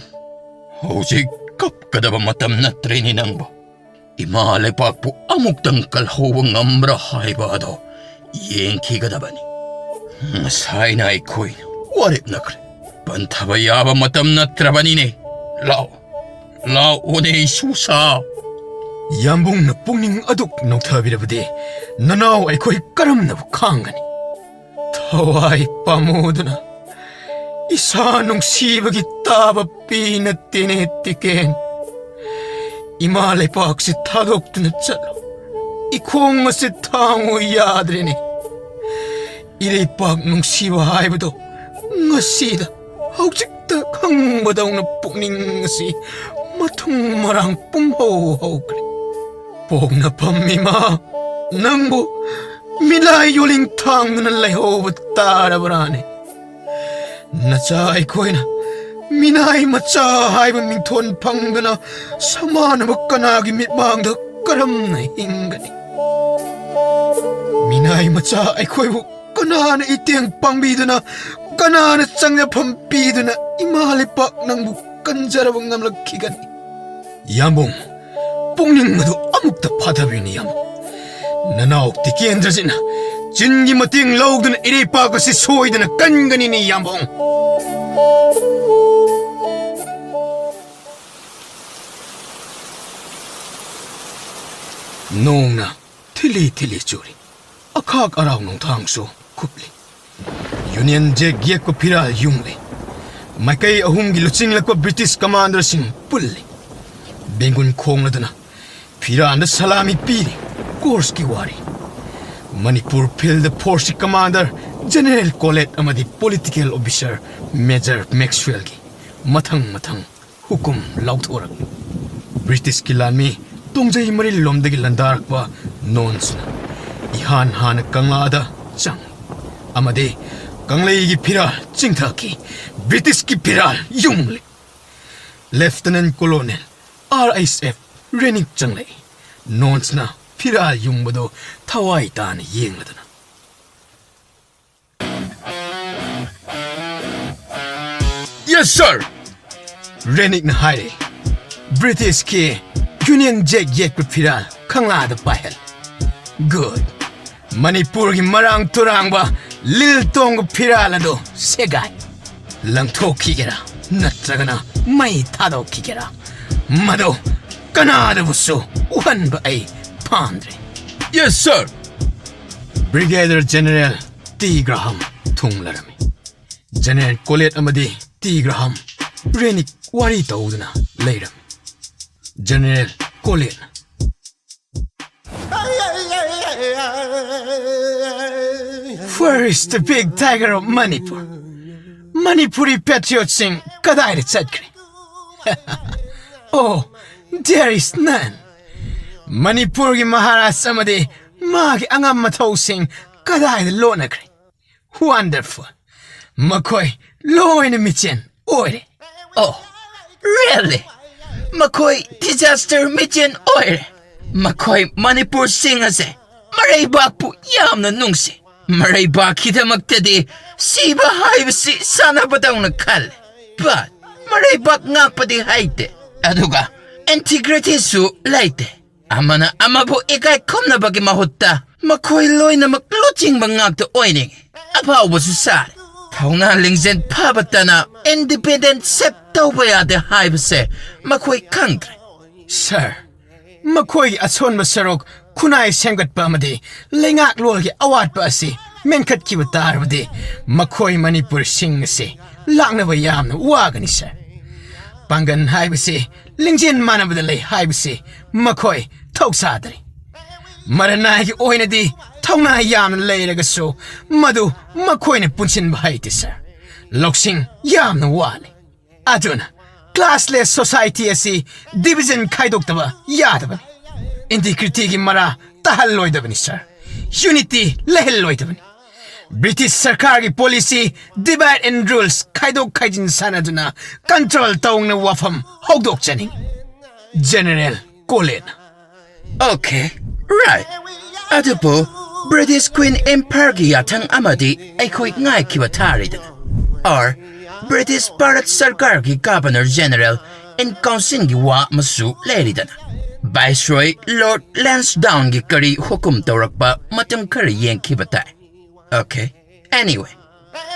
ꯍꯧꯖꯤꯛ ꯀꯞꯀꯗꯕ ꯃꯇꯝ ꯅꯠꯇ꯭ꯔꯦꯅꯦ ꯅꯪꯕꯨ꯫ ꯏꯃꯥ ꯂꯩꯄꯥꯛꯄꯨ ꯑꯃꯨꯛꯇꯪ ꯀꯜꯍꯧꯕ ꯉꯝꯕ꯭ꯔꯥ ꯍꯥꯏꯕ ꯑꯗꯣ ꯌꯦꯡꯈꯤꯒꯗꯕꯅꯤ꯫ ꯉꯁꯥꯏꯅ ꯑꯩꯈꯣꯏ ꯋꯥꯔꯦꯞꯅꯈ꯭ꯔꯦ꯫ ꯄꯟꯊꯕ ꯌꯥꯕ ꯃꯇꯝ ꯅꯠꯇ꯭ꯔꯕꯅꯤꯅꯦ꯫ ꯂꯥꯛꯑꯣ, ꯂꯥꯛꯑꯣꯅꯦ ꯁꯨꯁꯥ꯫ ꯌꯥꯝꯕꯨꯡꯅ ꯄꯨꯛꯅꯤꯡ ꯑꯗꯨꯛ ꯅꯣꯛꯊꯕꯤꯔꯕꯗꯤ ꯅꯅꯥꯎ ꯑꯩꯈꯣꯏ ꯀꯔꯝꯅꯕꯨ ꯈꯥꯡꯒꯅꯤ? ꯊꯋꯥꯏ ꯄꯥꯝꯃꯨꯗꯨꯅ ꯏꯁꯥ ꯅꯨꯡꯁꯤꯕꯒꯤ ꯇꯥꯕ ꯄꯤ ꯅꯠꯇꯦꯅꯦ ꯇꯤꯀꯦꯟ꯫ ꯏꯃꯥ ꯂꯩꯄꯥꯛꯁꯤ ꯊꯥꯗꯣꯛꯇꯨꯅ ꯆꯠꯂꯣ꯫ ꯏꯈꯣꯡ ꯑꯁꯤ ꯊꯥꯡꯉꯨ ꯌꯥꯗ꯭ꯔꯦꯅꯦ꯫ ꯏꯔꯩꯄꯥꯛ ꯅꯨꯡꯁꯤꯕ ꯍꯥꯏꯕꯗꯣ ꯉꯁꯤꯗ ꯍꯧꯖꯤꯛꯇ ꯈꯪꯕꯗꯧꯅ ꯄꯨꯛꯅꯤꯡ ꯑꯁꯤ ꯃꯊꯨꯝ ꯃꯔꯥꯡ ꯄꯨꯝꯍꯧ ꯍꯧꯈ꯭ꯔꯦ꯫ ꯄꯣꯛꯅꯐꯝ ꯏꯃꯥ, ꯅꯪꯕꯨ ꯃꯤꯂꯥꯏ ꯌꯣꯜꯂꯤꯡ ꯊꯥꯡꯗꯨꯅ ꯂꯩꯍꯧꯕ ꯇꯥꯔꯕ꯭ꯔꯥꯅꯦ? ꯅꯆꯥ ꯑꯩꯈꯣꯏꯅ ꯃꯤꯅꯥꯏ ꯃꯆꯥ ꯍꯥꯏꯕ ꯃꯤꯡꯊꯣꯟ ꯐꯪꯗꯅ ꯁꯃꯥꯟꯅꯕ ꯀꯅꯥꯒꯤ ꯃꯤꯠꯃꯥꯡꯗ ꯀꯔꯝꯅ ꯍꯤꯡꯒꯅꯤ? ꯃꯤꯅꯥꯏ ꯃꯆꯥ ꯑꯩꯈꯣꯏꯕꯨ ꯀꯅꯥꯅ ꯏꯇꯦꯡ ꯄꯥꯡꯕꯤꯗꯨꯅ, ꯀꯅꯥꯅ ꯆꯪꯖꯐꯝ ꯄꯤꯗꯨꯅ ꯏꯃꯥ ꯂꯩꯄꯥꯛ ꯅꯪꯕꯨ ꯀꯟꯖꯔꯕ ꯉꯝꯂꯛꯈꯤꯒꯅꯤ? ꯌꯥꯝꯕꯨꯡ, ꯄꯨꯛꯅꯤꯡ ꯑꯗꯨ ꯑꯃꯨꯛꯇ ꯐꯥꯊꯕꯤꯌꯨꯅꯦ ꯌꯥꯝꯕꯨꯡ꯫ ꯅꯅꯥꯎ ꯇꯤꯀꯦꯟꯗ꯭ꯔꯖꯤꯠꯅ ꯆꯤꯟꯒꯤ ꯃꯇꯦꯡ ꯂꯧꯗꯨꯅ ꯏꯔꯩꯄꯥꯛ ꯑꯁꯤ ꯁꯣꯏꯗꯅ ꯀꯟꯒꯅꯤꯅꯦ ꯌꯥꯝꯕꯨꯡ꯫ ꯅꯣꯡꯅ ꯊꯤꯂꯤ ꯊꯤꯂꯤ ꯆꯨꯔꯤ꯫ ꯑꯈꯥꯛ ꯑꯔꯥꯎ ꯅꯣꯡꯊꯥꯡꯁꯨ ꯀꯨꯞꯂꯤ꯫ ꯌꯨꯅꯤꯌꯟ ꯖꯦꯛ ꯌꯦꯛꯄ ꯐꯤꯔꯥꯜ ꯌꯨꯡꯂꯤ꯫ ꯃꯥꯏꯀꯩ ꯑꯍꯨꯝꯒꯤ ꯂꯨꯆꯤꯡꯂꯛꯄ ꯕ꯭ꯔꯤꯇꯤꯁ ꯀꯃꯥꯟꯗꯔꯁꯤꯡ ꯄꯨꯜꯂꯤ꯫ ꯕꯦꯡꯒꯨꯟ ꯈꯣꯡꯂꯗꯨꯅ ꯐꯤꯔꯥꯟꯗ ꯁꯂꯥꯃꯤ ꯄꯤꯔꯤ꯫ ꯀꯣꯔꯁꯀꯤ ꯋꯥꯔꯤ꯫ ꯃꯅꯤꯄꯨꯔ ꯐꯤꯜꯗ ꯐꯣꯔꯁꯀꯤ ꯀꯃꯥꯟꯗꯔ ꯖꯦꯅꯔꯦꯜ ꯀꯣꯂꯦꯠ ꯑꯃꯗꯤ ꯄꯣꯂꯤꯇꯤꯀꯦꯜ ꯑꯣꯐꯤꯁꯔ ꯃꯦꯖꯔ ꯃꯦꯛꯁꯋꯦꯜꯒꯤ ꯃꯊꯪ ꯃꯊꯪ ꯍꯨꯀꯨꯝ ꯂꯥꯎꯊꯣꯔꯛꯏ꯫ ꯕ꯭ꯔꯤꯇꯤꯁꯀꯤ ꯂꯥꯟꯃꯤ ꯇꯣꯡꯖꯩ ꯃꯔꯤꯜꯂꯣꯝꯗꯒꯤ ꯂꯥꯟꯗꯥꯔꯛꯄ ꯅꯣꯟꯁꯅ ꯏꯍꯥꯟ ꯍꯥꯟꯅ ꯀꯪꯂꯥꯗ ꯆꯪꯏ ꯑꯃꯗꯤ ꯀꯪꯂꯩꯒꯤ ꯐꯤꯔꯥꯜ ꯆꯤꯡꯊꯈꯤ꯫ ꯕ꯭ꯔꯤꯇꯤꯁꯀꯤ ꯐꯤꯔꯥꯜ ꯌꯨꯡꯂꯤ꯫ ꯂꯦꯐꯇꯅꯦꯟ ꯀꯣꯂꯣꯅꯦꯜ ꯑꯥꯔ ꯑꯩꯆ ꯑꯦꯐ ꯔꯦꯅꯤꯛ ꯆꯪꯂꯛꯏ꯫ ꯅꯣꯟꯁꯅ ꯐꯤꯔꯥꯜ ꯌꯨꯡꯕꯗꯨ ꯊꯋꯥꯏ ꯇꯥꯅ ꯌꯦꯡꯂꯗꯨꯅ, "Yes, sir!" ꯔꯦꯅꯤꯛꯅ ꯍꯥꯏꯔꯦ꯫ "ꯕ꯭ꯔꯤꯇꯤꯁꯀꯤ ꯌꯨꯅꯤꯌꯟ ꯖꯦꯛ ꯌꯦꯛꯄ ꯐꯤꯔꯥꯜ ꯀꯪꯂꯥꯗ ꯄꯥꯏꯍꯜ꯫ Good. ꯃꯅꯤꯄꯨꯔꯒꯤ ꯃꯔꯥꯡ ꯇꯨꯔꯥꯡꯕ ꯂꯤꯜ ꯇꯣꯡꯕ ꯐꯤꯔꯥꯜ ꯑꯗꯨ ꯁꯦꯒꯥꯏ꯫ ꯂꯪꯊꯣꯛꯈꯤꯒꯦꯔꯥ ꯅꯠꯇ꯭ꯔꯒꯅ ꯃꯩ ꯊꯥꯗꯣꯛꯈꯤꯒꯦꯔꯥ, ꯃꯗꯨ ꯀꯅꯥꯗꯕꯨꯁꯨ ꯎꯍꯟꯕ ꯑꯩ ꯄꯥꯝꯗ꯭ꯔꯦ꯫ Yes, sir!" Brigadier general T Graham ꯊꯨꯡꯂꯔꯝꯃꯤ꯫ ꯖꯦꯅꯦꯔꯦꯜ ꯀꯣꯂꯦꯠ ꯑꯃꯗꯤ ꯇꯤ ꯒ꯭ꯔꯥꯍꯥꯝ ꯔꯦꯅꯤꯛ ꯋꯥꯔꯤ ꯇꯧꯗꯨꯅ ꯂꯩꯔꯝꯃꯤ꯫ ꯖꯦꯅꯦꯔꯦꯜ ꯀꯣꯂꯦꯠꯅ, "Where is the big tiger of Manipur? Manipuri ꯄꯦꯇ꯭ꯔꯤꯌꯣꯠꯁꯤꯡ ꯀꯗꯥꯏꯗ ꯆꯠꯈ꯭ꯔꯦ?" "Oh, there is none. ꯃꯅꯤꯄꯨꯔꯒꯤ ꯃꯍꯥꯔꯥꯖ ꯑꯃꯗꯤ ꯃꯥꯒꯤ ꯑꯉꯝ ꯃꯊꯧꯁꯤꯡ ꯀꯗꯥꯏꯗ ꯂꯣꯠꯅꯈ꯭ꯔꯦ?" "Wonderful. ꯃꯈꯣꯏ ꯂꯣꯏꯅ ꯃꯤꯆꯦꯟ ꯑꯣꯏꯔꯦ꯫" "Oh, really? ꯃꯈꯣꯏ disaster ꯃꯤꯆꯦꯟ ꯑꯣꯏꯔꯦ꯫" "ꯃꯈꯣꯏ ꯃꯅꯤꯄꯨꯔꯁꯤꯡ ꯑꯁꯦ ꯃꯔꯩꯕꯥꯛꯄꯨ ꯌꯥꯝꯅ ꯅꯨꯡꯁꯤ꯫ ꯃꯔꯩꯕꯥꯛꯀꯤꯗꯃꯛꯇꯗꯤ ꯁꯤꯕ ꯍꯥꯏꯕꯁꯤ ꯁꯥꯟꯅꯕꯗꯧꯅ ꯈꯜꯂꯦ꯫ But ꯃꯔꯩꯕꯥꯛ ꯉꯥꯛꯄꯗꯤ ꯍꯩꯇꯦ꯫ ꯑꯗꯨꯒ integrityꯁꯨ ꯂꯩꯇꯦ꯫ ꯑꯃꯅ ꯑꯃꯕꯨ ꯏꯀꯥꯏ ꯈꯨꯝꯅꯕꯒꯤ ꯃꯍꯨꯠꯇ ꯃꯈꯣꯏ ꯂꯣꯏꯅꯃꯛ ꯂꯨꯆꯤꯡꯕ ꯉꯥꯛꯇ ꯑꯣꯏꯅꯤꯡꯉꯤ꯫ ꯑꯐꯥꯎꯕꯁꯨ ꯁꯥꯔꯦ꯫ ꯊꯧꯅꯥ ꯂꯤꯡꯖꯦꯜ ꯐꯕꯇꯅ independent shape ꯇꯧꯕ ꯌꯥꯗꯦ ꯍꯥꯏꯕꯁꯦ ꯃꯈꯣꯏ ꯈꯪꯗ꯭ꯔꯦ꯫" "Sir, ꯃꯈꯣꯏꯒꯤ ꯑꯁꯣꯟꯕ ꯁꯔꯨꯛ ꯈꯨꯟꯅꯥꯏ ꯁꯦꯝꯒꯠꯄ ꯑꯃꯗꯤ ꯂꯩꯉꯥꯛꯂꯣꯟꯒꯤ ꯑꯋꯥꯠꯄ ꯑꯁꯤ ꯃꯦꯟꯈꯠꯈꯤꯕ ꯇꯥꯔꯕꯗꯤ ꯃꯈꯣꯏ ꯃꯅꯤꯄꯨꯔꯁꯤꯡ ꯑꯁꯤ ꯂꯥꯛꯅꯕ ꯌꯥꯝꯅ ꯋꯥꯒꯅꯤ, sir꯫ ꯄꯥꯡꯒꯜ ꯍꯥꯏꯕꯁꯤ ꯂꯤꯡꯖꯦꯜ ꯃꯥꯟꯅꯕꯗ ꯂꯩ ꯍꯥꯏꯕꯁꯤ ꯃꯈꯣꯏ ꯊꯧꯁꯥꯗ꯭ꯔꯤ꯫ ꯃꯔꯅꯥꯏꯒꯤ ꯑꯣꯏꯅꯗꯤ ꯊꯧꯅꯥ ꯌꯥꯝꯅ ꯂꯩꯔꯒꯁꯨ ꯃꯗꯨ ꯃꯈꯣꯏꯅ ꯄꯨꯟꯁꯤꯟꯕ ꯍꯩꯇꯦ, sir꯫ ꯂꯧꯁꯤꯡ ꯌꯥꯝꯅ ꯋꯥꯠꯂꯤ꯫ ꯑꯗꯨꯅ classless society ꯑꯁꯤ division ꯈꯥꯏꯗꯣꯛꯇꯕ ꯌꯥꯗꯕꯅꯤ꯫ Integrityꯒꯤ ꯃꯔꯥ ꯇꯥꯍꯜꯂꯣꯏꯗꯕꯅꯤ, sir꯫ Unity ꯂꯩꯍꯜꯂꯣꯏꯗꯕꯅꯤ꯫ ꯕ꯭ꯔꯤꯇꯤꯁ ꯁꯔꯀꯥꯔꯒꯤ policy divide and rules, ꯈꯥꯏꯗꯣꯛ ꯈꯥꯏꯖꯤꯟ ꯁꯥꯟꯅꯗꯨꯅ control ꯇꯧꯅ ꯋꯥꯐꯝ ꯍꯧꯗꯣꯛꯆꯅꯤꯡꯉꯤ꯫" ꯖꯦꯅꯦꯔꯦꯜ ꯀꯣꯂꯦꯟ꯫ "Okay, right. ꯑꯗꯨꯕꯨ British Queen Empireꯒꯤ ꯌꯥꯊꯪ ꯑꯃꯗꯤ ꯑꯩꯈꯣꯏ ꯉꯥꯏꯈꯤꯕ ꯊꯥꯔꯤꯗꯅ꯫ Or British ꯚꯥꯔꯠ ꯁꯔꯀꯥꯔꯒꯤ Governor General in Councilꯒꯤ ꯋꯥ ꯑꯃꯁꯨ ꯂꯩꯔꯤꯗꯅ꯫ Viceroy Lord Lansdowneꯒꯤ ꯀꯔꯤ ꯍꯨꯀꯨꯝ ꯇꯧꯔꯛꯄ ꯃꯇꯝ ꯈꯔ ꯌꯦꯡꯈꯤꯕ ꯇꯥꯏ꯫ Okay, anyway,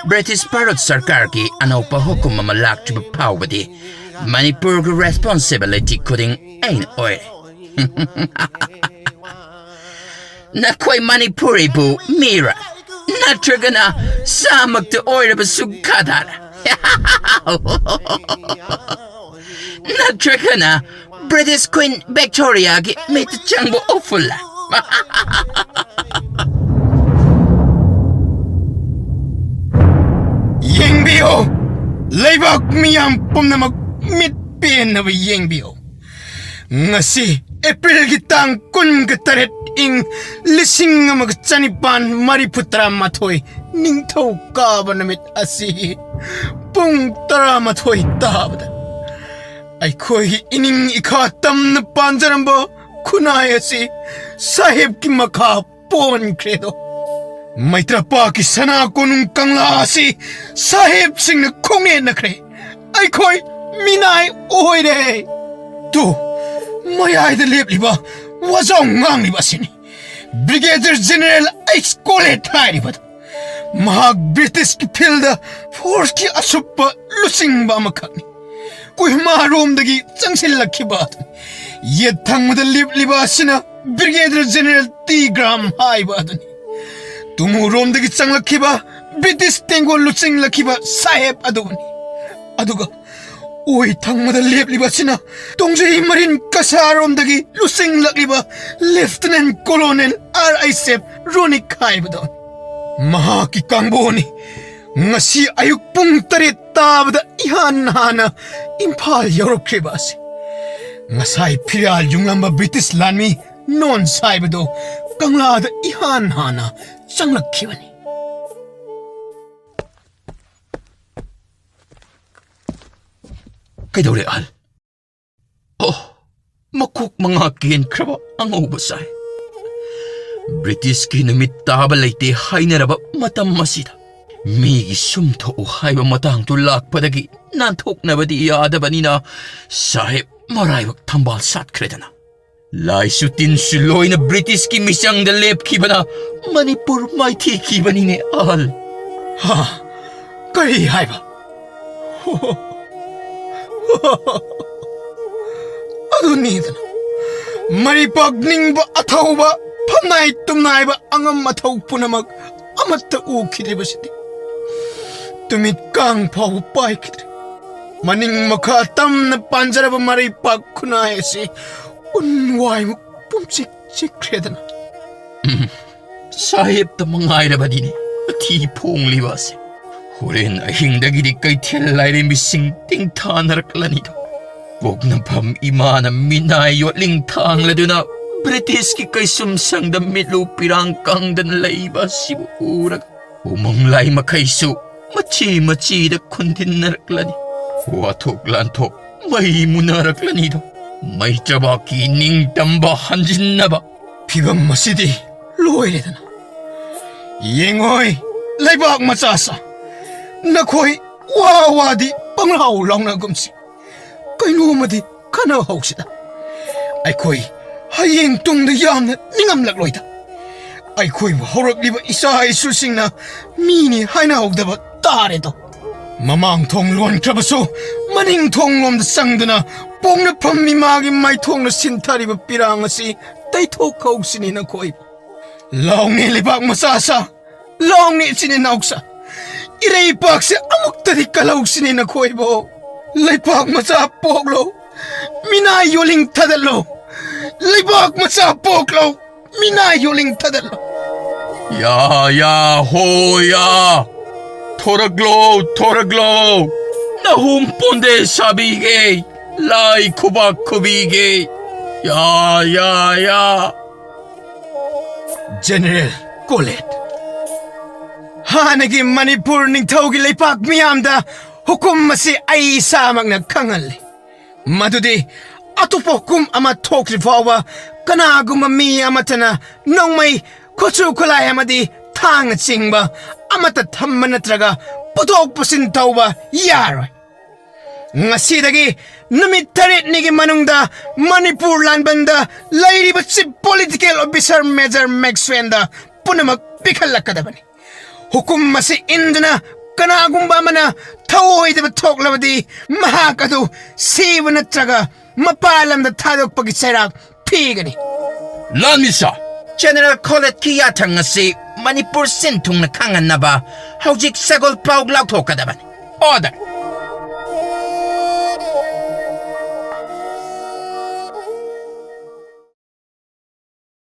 British ꯚꯥꯔꯠ ꯁꯔꯀꯥꯔꯒꯤ ꯑꯅꯧꯕ ꯍꯨꯀꯨꯝ ꯑꯃ ꯂꯥꯛꯇ꯭ꯔꯤꯕ ꯐꯥꯎꯕꯗꯤ ꯃꯅꯤꯄꯨꯔꯒꯤ responsibility ꯈꯨꯗꯤꯡ ꯑꯩꯅ ꯑꯣꯏꯔꯦ꯫" "ꯅꯈꯣꯏ ꯃꯅꯤꯄꯨꯔꯤꯕꯨ ꯃꯤꯔ?" ꯅꯠꯇ꯭ꯔꯒꯅ ꯁꯥꯃꯛꯇ ꯑꯣꯏꯔꯕꯁꯨ ꯒꯗꯥꯔ? ꯅꯠꯇ꯭ꯔꯒꯅ British Queen Victoriaꯒꯤ ꯃꯤꯠꯇ ꯆꯪꯕ ꯎꯐꯨꯜꯂ? ꯌꯦꯡꯕꯤꯌꯨ, ꯂꯩꯕꯥꯛ ꯃꯤꯌꯥꯝ ꯄꯨꯝꯅꯃꯛ ꯃꯤꯠ ꯄꯦꯟꯅꯕ ꯌꯦꯡꯕꯤꯌꯨ꯫ ꯉꯁꯤ ꯑꯦꯄ꯭ꯔꯤꯜꯒꯤ ꯇꯥꯡ ꯀꯨꯟꯒ ꯇꯔꯦꯠ, ꯏꯪ ꯂꯤꯁꯤꯡ ꯑꯃꯒ ꯆꯅꯤꯄꯥꯟ ꯃꯔꯤꯐꯨ ꯇꯔꯥꯃꯥꯊꯣꯏ, ꯅꯤꯡꯊꯧꯀꯥꯕ ꯅꯨꯃꯤꯠ ꯑꯁꯤ ꯄꯨꯡ ꯇꯔꯥꯃꯥꯊꯣꯏ ꯇꯥꯕꯗ ꯑꯩꯈꯣꯏꯒꯤ ꯏꯅꯤꯡ ꯏꯈꯥ ꯇꯝꯅ ꯄꯥꯟꯖꯔꯝꯕ ꯈꯨꯟꯅꯥꯏ ꯑꯁꯤ ꯁꯥꯍꯦꯕꯀꯤ ꯃꯈꯥ ꯄꯣꯟꯈ꯭ꯔꯦꯗꯣ꯫ ꯃꯩꯇ꯭ꯔꯄꯥꯛꯀꯤ ꯁꯅꯥ ꯀꯣꯅꯨꯡ ꯀꯪꯂꯥ ꯑꯁꯤ ꯁꯥꯍꯦꯕꯁꯤꯡꯅ ꯈꯣꯡꯅꯦꯠꯅꯈ꯭ꯔꯦ꯫ ꯑꯩꯈꯣꯏ ꯃꯤꯅꯥꯏ ꯑꯣꯏꯔꯦ꯫ ꯇꯨ, ꯃꯌꯥꯏꯗ ꯂꯦꯞꯂꯤꯕ ꯋꯥꯖꯥꯎ ꯉꯥꯡꯂꯤꯕ ꯑꯁꯤꯅꯤ꯫ ꯕ꯭ꯔꯤꯒꯦꯗꯤꯌꯔ ꯖꯦꯅꯔꯦꯜ ꯑꯩꯆ ꯀꯣꯂꯦꯠ ꯍꯥꯏꯔꯤꯕꯗꯨ꯫ ꯃꯍꯥꯛ ꯕ꯭ꯔꯤꯇꯤꯁꯀꯤ ꯐꯤꯜꯗ ꯐꯣꯔꯁꯀꯤ ꯑꯁꯨꯞꯄ ꯂꯨꯆꯤꯡꯕ ꯑꯃꯈꯛꯅꯤ꯫ ꯀꯣꯍꯤꯃꯥꯔꯣꯝꯗꯒꯤ ꯆꯪꯁꯤꯜꯂꯛꯈꯤꯕ ꯑꯗꯨꯅꯤ꯫ ꯌꯦꯠ ꯊꯪꯕꯗ ꯂꯦꯞꯂꯤꯕ ꯑꯁꯤꯅ ꯕ꯭ꯔꯤꯒꯦꯗꯤꯌꯔ ꯖꯦꯅꯔꯦꯜ ꯇꯤ ꯒ꯭ꯔꯥꯝ ꯍꯥꯏꯕ ꯑꯗꯨꯅꯤ꯫ ꯇꯨꯃꯨꯔꯣꯝꯗꯒꯤ ꯆꯪꯂꯛꯈꯤꯕ ꯕ꯭ꯔꯤꯇꯤꯁ ꯇꯦꯡꯒꯣꯜ ꯂꯨꯆꯤꯡꯂꯛꯈꯤꯕ ꯁꯥꯍꯦꯕ ꯑꯗꯨꯕꯨꯅꯤ꯫ ꯑꯗꯨꯒ ꯑꯣꯏ ꯊꯪꯕꯗ ꯂꯦꯞꯂꯤꯕ ꯑꯁꯤꯅ ꯇꯣꯡꯖꯩ ꯃꯔꯤꯟ ꯀꯁꯥꯔꯣꯝꯗꯒꯤ ꯂꯨꯆꯤꯡꯂꯛꯂꯤꯕ ꯂꯦꯐꯇꯤꯅꯦꯟ ꯀꯣꯂꯣꯅꯦꯜ ꯑꯥꯔ ꯑꯩꯆ ꯑꯦꯐ ꯔꯣꯅꯤꯛ ꯍꯥꯏꯕꯗꯣ꯫ ꯃꯍꯥꯛꯀꯤ ꯀꯥꯡꯕꯨꯅꯤ꯫ ꯉꯁꯤ ꯑꯌꯨꯛ ꯄꯨꯡ ꯇꯔꯦꯠ ꯇꯥꯕꯗ ꯏꯍꯥꯟ ꯍꯥꯟꯅ ꯏꯝꯐꯥꯜ ꯌꯧꯔꯛꯈ꯭ꯔꯤꯕ ꯑꯁꯤ꯫ ꯉꯁꯥꯏ ꯐꯤꯔꯥꯜ ꯌꯨꯡꯂꯝꯕ ꯕ꯭ꯔꯤꯇꯤꯁ ꯂꯥꯟꯃꯤ ꯅꯣꯟꯁ ꯍꯥꯏꯕꯗꯣ ꯀꯪꯂꯥꯗ ꯏꯍꯥꯟ ꯍꯥꯟꯅ ꯆꯪꯂꯛꯈꯤꯕꯅꯤ꯫ ꯀꯩꯗꯧꯔꯦ, ꯑꯍꯜ? ꯑꯣ, ꯃꯀꯣꯛ ꯃꯉꯥ ꯀꯦꯟꯈ꯭ꯔꯕ ꯑꯉꯧꯕ ꯁꯥꯏ꯫ ꯕ꯭ꯔꯤꯇꯤꯁꯀꯤ ꯅꯨꯃꯤꯠ ꯇꯥꯕ ꯂꯩꯇꯦ ꯍꯥꯏꯅꯔꯕ ꯃꯇꯝ ꯑꯁꯤꯗ ꯃꯤꯒꯤ ꯁꯨꯝ ꯊꯣꯛꯎ ꯍꯥꯏꯕ ꯃꯇꯥꯡꯗꯨ ꯂꯥꯛꯄꯗꯒꯤ ꯅꯥꯟꯊꯣꯛꯅꯕꯗꯤ ꯌꯥꯗꯕꯅꯤꯅ ꯁꯥꯍꯦꯕ ꯃꯔꯥꯏꯕꯛ ꯊꯝꯕꯥꯜ ꯁꯥꯠꯈ꯭ꯔꯦꯗꯅ꯫ ꯂꯥꯏꯁꯨ ꯇꯤꯟꯁꯨ ꯂꯣꯏꯅ ꯕ꯭ꯔꯤꯇꯤꯁꯀꯤ ꯃꯤꯆꯪꯗ ꯂꯦꯞꯈꯤꯕꯅ ꯃꯅꯤꯄꯨꯔ ꯃꯥꯏꯊꯤꯈꯤꯕꯅꯤꯅꯦ, ꯑꯍꯜ꯫ ꯍꯥ? ꯀꯔꯤ ꯍꯥꯏꯕ? ꯑꯗꯨꯅꯤꯗꯅ, ꯃꯔꯤꯄꯥꯛ ꯅꯤꯡꯕ ꯑꯊꯧꯕ, ꯐꯝꯅꯥꯏ ꯇꯨꯝꯅꯥꯏꯕ ꯑꯉꯝ ꯑꯊꯧ ꯄꯨꯝꯅꯃꯛ ꯑꯃꯠꯇ ꯎꯈꯤꯗ꯭ꯔꯤꯕꯁꯤꯗꯤ꯫ ꯇꯨꯃꯤꯠ ꯀꯥꯡ ꯐꯥꯎꯕ ꯄꯥꯏꯈꯤꯗ꯭ꯔꯦ꯫ ꯃꯅꯤꯡ ꯃꯈꯥ ꯇꯝꯅ ꯄꯥꯟꯖꯔꯕ ꯃꯔꯩꯄꯥꯛ ꯈꯨꯟꯅꯥꯏ ꯑꯁꯤ ꯎꯟ ꯋꯥꯏꯃꯨꯛ ꯄꯨꯝꯆꯤꯛ ꯆꯤꯛꯈ꯭ꯔꯦꯗꯅ꯫ ꯎꯝ, ꯁꯥꯍꯦꯕꯇ ꯃꯉꯥꯏꯔꯕꯗꯤꯅꯦ ꯃꯊꯤ ꯐꯣꯡꯂꯤꯕ ꯑꯁꯦ꯫ ꯍꯣꯔꯦꯟ ꯑꯍꯤꯡꯗꯒꯤꯗꯤ ꯀꯩꯊꯦꯜ ꯂꯥꯏꯔꯦꯝꯕꯤꯁꯤꯡ ꯇꯤꯡꯊꯥꯅꯔꯛꯂꯅꯤꯗꯣ꯫ ꯄꯣꯛꯅꯐꯝ ꯏꯃꯥꯅ ꯃꯤꯅꯥꯏ ꯌꯣꯠꯂꯤꯡ ꯊꯥꯡꯂꯗꯨꯅ ꯕ꯭ꯔꯤꯇꯤꯁꯀꯤ ꯀꯩꯁꯨꯝꯁꯪꯗ ꯃꯤꯠꯂꯨ ꯄꯤꯔꯥꯡ ꯀꯪꯗꯅ ꯂꯩꯕ ꯑꯁꯤꯕꯨ ꯎꯔꯒ ꯎꯃꯪ ꯂꯥꯏ ꯃꯈꯩꯁꯨ ꯃꯆꯤ ꯃꯆꯤꯗ ꯈꯨꯟꯗꯤꯟꯅꯔꯛꯂꯅꯤ꯫ ꯋꯥꯊꯣꯛ ꯂꯥꯟꯊꯣꯛ ꯃꯩ ꯃꯨꯅꯔꯛꯂꯅꯤꯗꯣ꯫ ꯃꯩ ꯆꯕꯥꯛꯀꯤ ꯅꯤꯡꯇꯝꯕ ꯍꯟꯖꯤꯟꯅꯕ꯫ ꯐꯤꯕꯝ ꯑꯁꯤꯗꯤ ꯂꯣꯏꯔꯦꯗꯅ꯫ ꯌꯦꯡꯉꯣꯏ, ꯂꯩꯕꯥꯛ ꯃꯆꯥꯁꯥ, ꯅꯈꯣꯏ ꯋꯥ ꯋꯥꯗꯤ ꯄꯪꯂꯥꯎ ꯂꯥꯎꯅꯒꯨꯝꯁꯤ꯫ ꯀꯩꯅꯣꯝꯃꯗꯤ ꯈꯟꯅꯍꯧꯁꯤꯗ꯫ ꯑꯩꯈꯣꯏ ꯍꯌꯦꯡ ꯇꯨꯡꯗ ꯌꯥꯝꯅ ꯅꯤꯡꯉꯝꯂꯛꯂꯣꯏꯗ꯫ ꯑꯩꯈꯣꯏꯕꯨ ꯍꯧꯔꯛꯂꯤꯕ ꯏꯆꯥ ꯏꯁꯨꯁꯤꯡꯅ ꯃꯤꯅꯤ ꯍꯥꯏꯅꯍꯧꯗꯕ ꯇꯥꯔꯦꯗꯣ꯫ ꯃꯃꯥꯡ ꯊꯣꯡ ꯂꯣꯟꯈ꯭ꯔꯕꯁꯨ ꯃꯅꯤꯡ ꯊꯣꯡ ꯂꯣꯝꯗ ꯆꯪꯗꯨꯅ ꯄꯣꯛꯅꯐꯝ ꯏꯃꯥꯒꯤ ꯃꯥꯏꯊꯣꯡꯅ ꯁꯤꯟꯊꯔꯤꯕ ꯄꯤꯔꯥꯡ ꯑꯁꯤ ꯇꯩꯊꯣꯛꯍꯧꯁꯤꯅꯦ ꯅꯈꯣꯏ꯫ ꯂꯥꯎꯅꯦ ꯂꯩꯕꯥꯛ ꯃꯆꯥꯁꯥ, ꯂꯥꯎꯅꯦ ꯏꯆꯤꯟ ꯏꯅꯥꯎꯁꯥ, ꯏꯔꯩꯄꯥꯛꯁꯦ ꯑꯃꯨꯛꯇꯗꯤ ꯀꯜꯍꯧꯁꯤꯅꯦ ꯅꯈꯣꯏꯕꯨ꯫ ꯂꯩꯄꯥꯛ ꯃꯆꯥ ꯄꯣꯛꯂꯣ, ꯃꯤꯅꯥꯏ ꯌꯣꯜꯂꯤꯡ ꯊꯥꯗꯠꯂꯣ꯫ ꯂꯩꯕꯥꯛ ꯃꯆꯥ ꯄꯣꯛꯂꯣ, ꯃꯤꯅꯥꯏ ꯌꯣꯜꯂꯤꯡ ꯊꯥꯗꯠꯂꯣ꯫ ꯌꯥ, ꯌꯥ, ꯍꯣ, ꯌꯥ꯫ ꯊꯣꯔꯛꯂꯣ, ꯊꯣꯔꯛꯂꯣ꯫ ꯅꯍꯨꯝ ꯄꯣꯟꯗꯦ ꯁꯥꯕꯤꯒꯦ, ꯂꯥꯏ ꯈꯨꯕꯥꯛ ꯈꯨꯕꯤꯒꯦ꯫ ꯌꯥ, ꯌꯥ, ꯌꯥ꯫ ꯖꯦꯅꯦꯔꯦꯜ ꯀꯣꯂꯦꯠ, ꯍꯥꯟꯅꯒꯤ ꯃꯅꯤꯄꯨꯔ ꯅꯤꯡꯊꯧꯒꯤ ꯂꯩꯄꯥꯛ ꯃꯤꯌꯥꯝꯗ ꯍꯨꯀꯨꯝ ꯑꯁꯤ ꯑꯩ ꯏꯁꯥꯃꯛꯅ ꯈꯪꯍꯜꯂꯤ꯫ ꯃꯗꯨꯗꯤ ꯑꯇꯣꯞꯄ ꯍꯨꯀꯨꯝ ꯑꯃ ꯊꯣꯛꯇ꯭ꯔꯤ ꯐꯥꯎꯕ ꯀꯅꯥꯒꯨꯝꯕ ꯃꯤ ꯑꯃꯠꯇꯅ ꯅꯣꯡꯃꯩ, ꯈꯨꯠꯁꯨ ꯈꯨꯠꯂꯥꯏ ꯑꯃꯗꯤ ꯊꯥꯡꯅꯆꯤꯡꯕ ꯑꯃꯠꯇ ꯊꯝꯕ ꯅꯠꯇ꯭ꯔꯒ ꯄꯨꯊꯣꯛ ꯄꯨꯁꯤꯟ ꯇꯧꯕ ꯌꯥꯔꯣꯏ꯫ ꯉꯁꯤꯗꯒꯤ ꯅꯨꯃꯤꯠ ꯇꯔꯦꯠꯅꯤꯒꯤ ꯃꯅꯨꯡꯗ ꯃꯅꯤꯄꯨꯔ ꯂꯥꯟꯕꯟꯗ ꯂꯩꯔꯤꯕ ꯆꯤꯐ ꯄꯣꯂꯤꯇꯤꯀꯦꯜ ꯑꯣꯐꯤꯁꯥꯔ ꯃꯦꯖꯔ ꯃꯦꯛꯁꯋꯦꯜꯗ ꯄꯨꯝꯅꯃꯛ ꯄꯤꯈꯠꯂꯛꯀꯗꯕꯅꯤ꯫ ꯍꯨꯀꯨꯝ ꯑꯁꯤ ꯏꯟꯗꯨꯅ ꯀꯅꯥꯒꯨꯝꯕ ꯑꯃꯅ ꯊꯧꯑꯣꯏꯗꯕ ꯊꯣꯛꯂꯕꯗꯤ ꯃꯍꯥꯛ ꯑꯗꯨ ꯁꯤꯕ ꯅꯠꯇ꯭ꯔꯒ ꯃꯄꯥꯟ ꯂꯝꯗ ꯊꯥꯗꯣꯛꯄꯒꯤ ꯆꯩꯔꯥꯛ ꯊꯤꯒꯅꯤ꯫ ꯂꯥꯟꯃꯤꯁꯥ, ꯖꯦꯅꯦꯔꯦꯜ ꯈꯣꯂꯦꯠꯀꯤ ꯌꯥꯊꯪ ꯑꯁꯤ ꯃꯅꯤꯄꯨꯔ ꯁꯤꯟ ꯊꯨꯡꯅ ꯈꯪꯍꯟꯅꯕ ꯍꯧꯖꯤꯛ ꯁꯒꯣꯜ ꯄꯥꯎ ꯂꯥꯎꯊꯣꯛꯀꯗꯕꯅꯤ꯫ Order!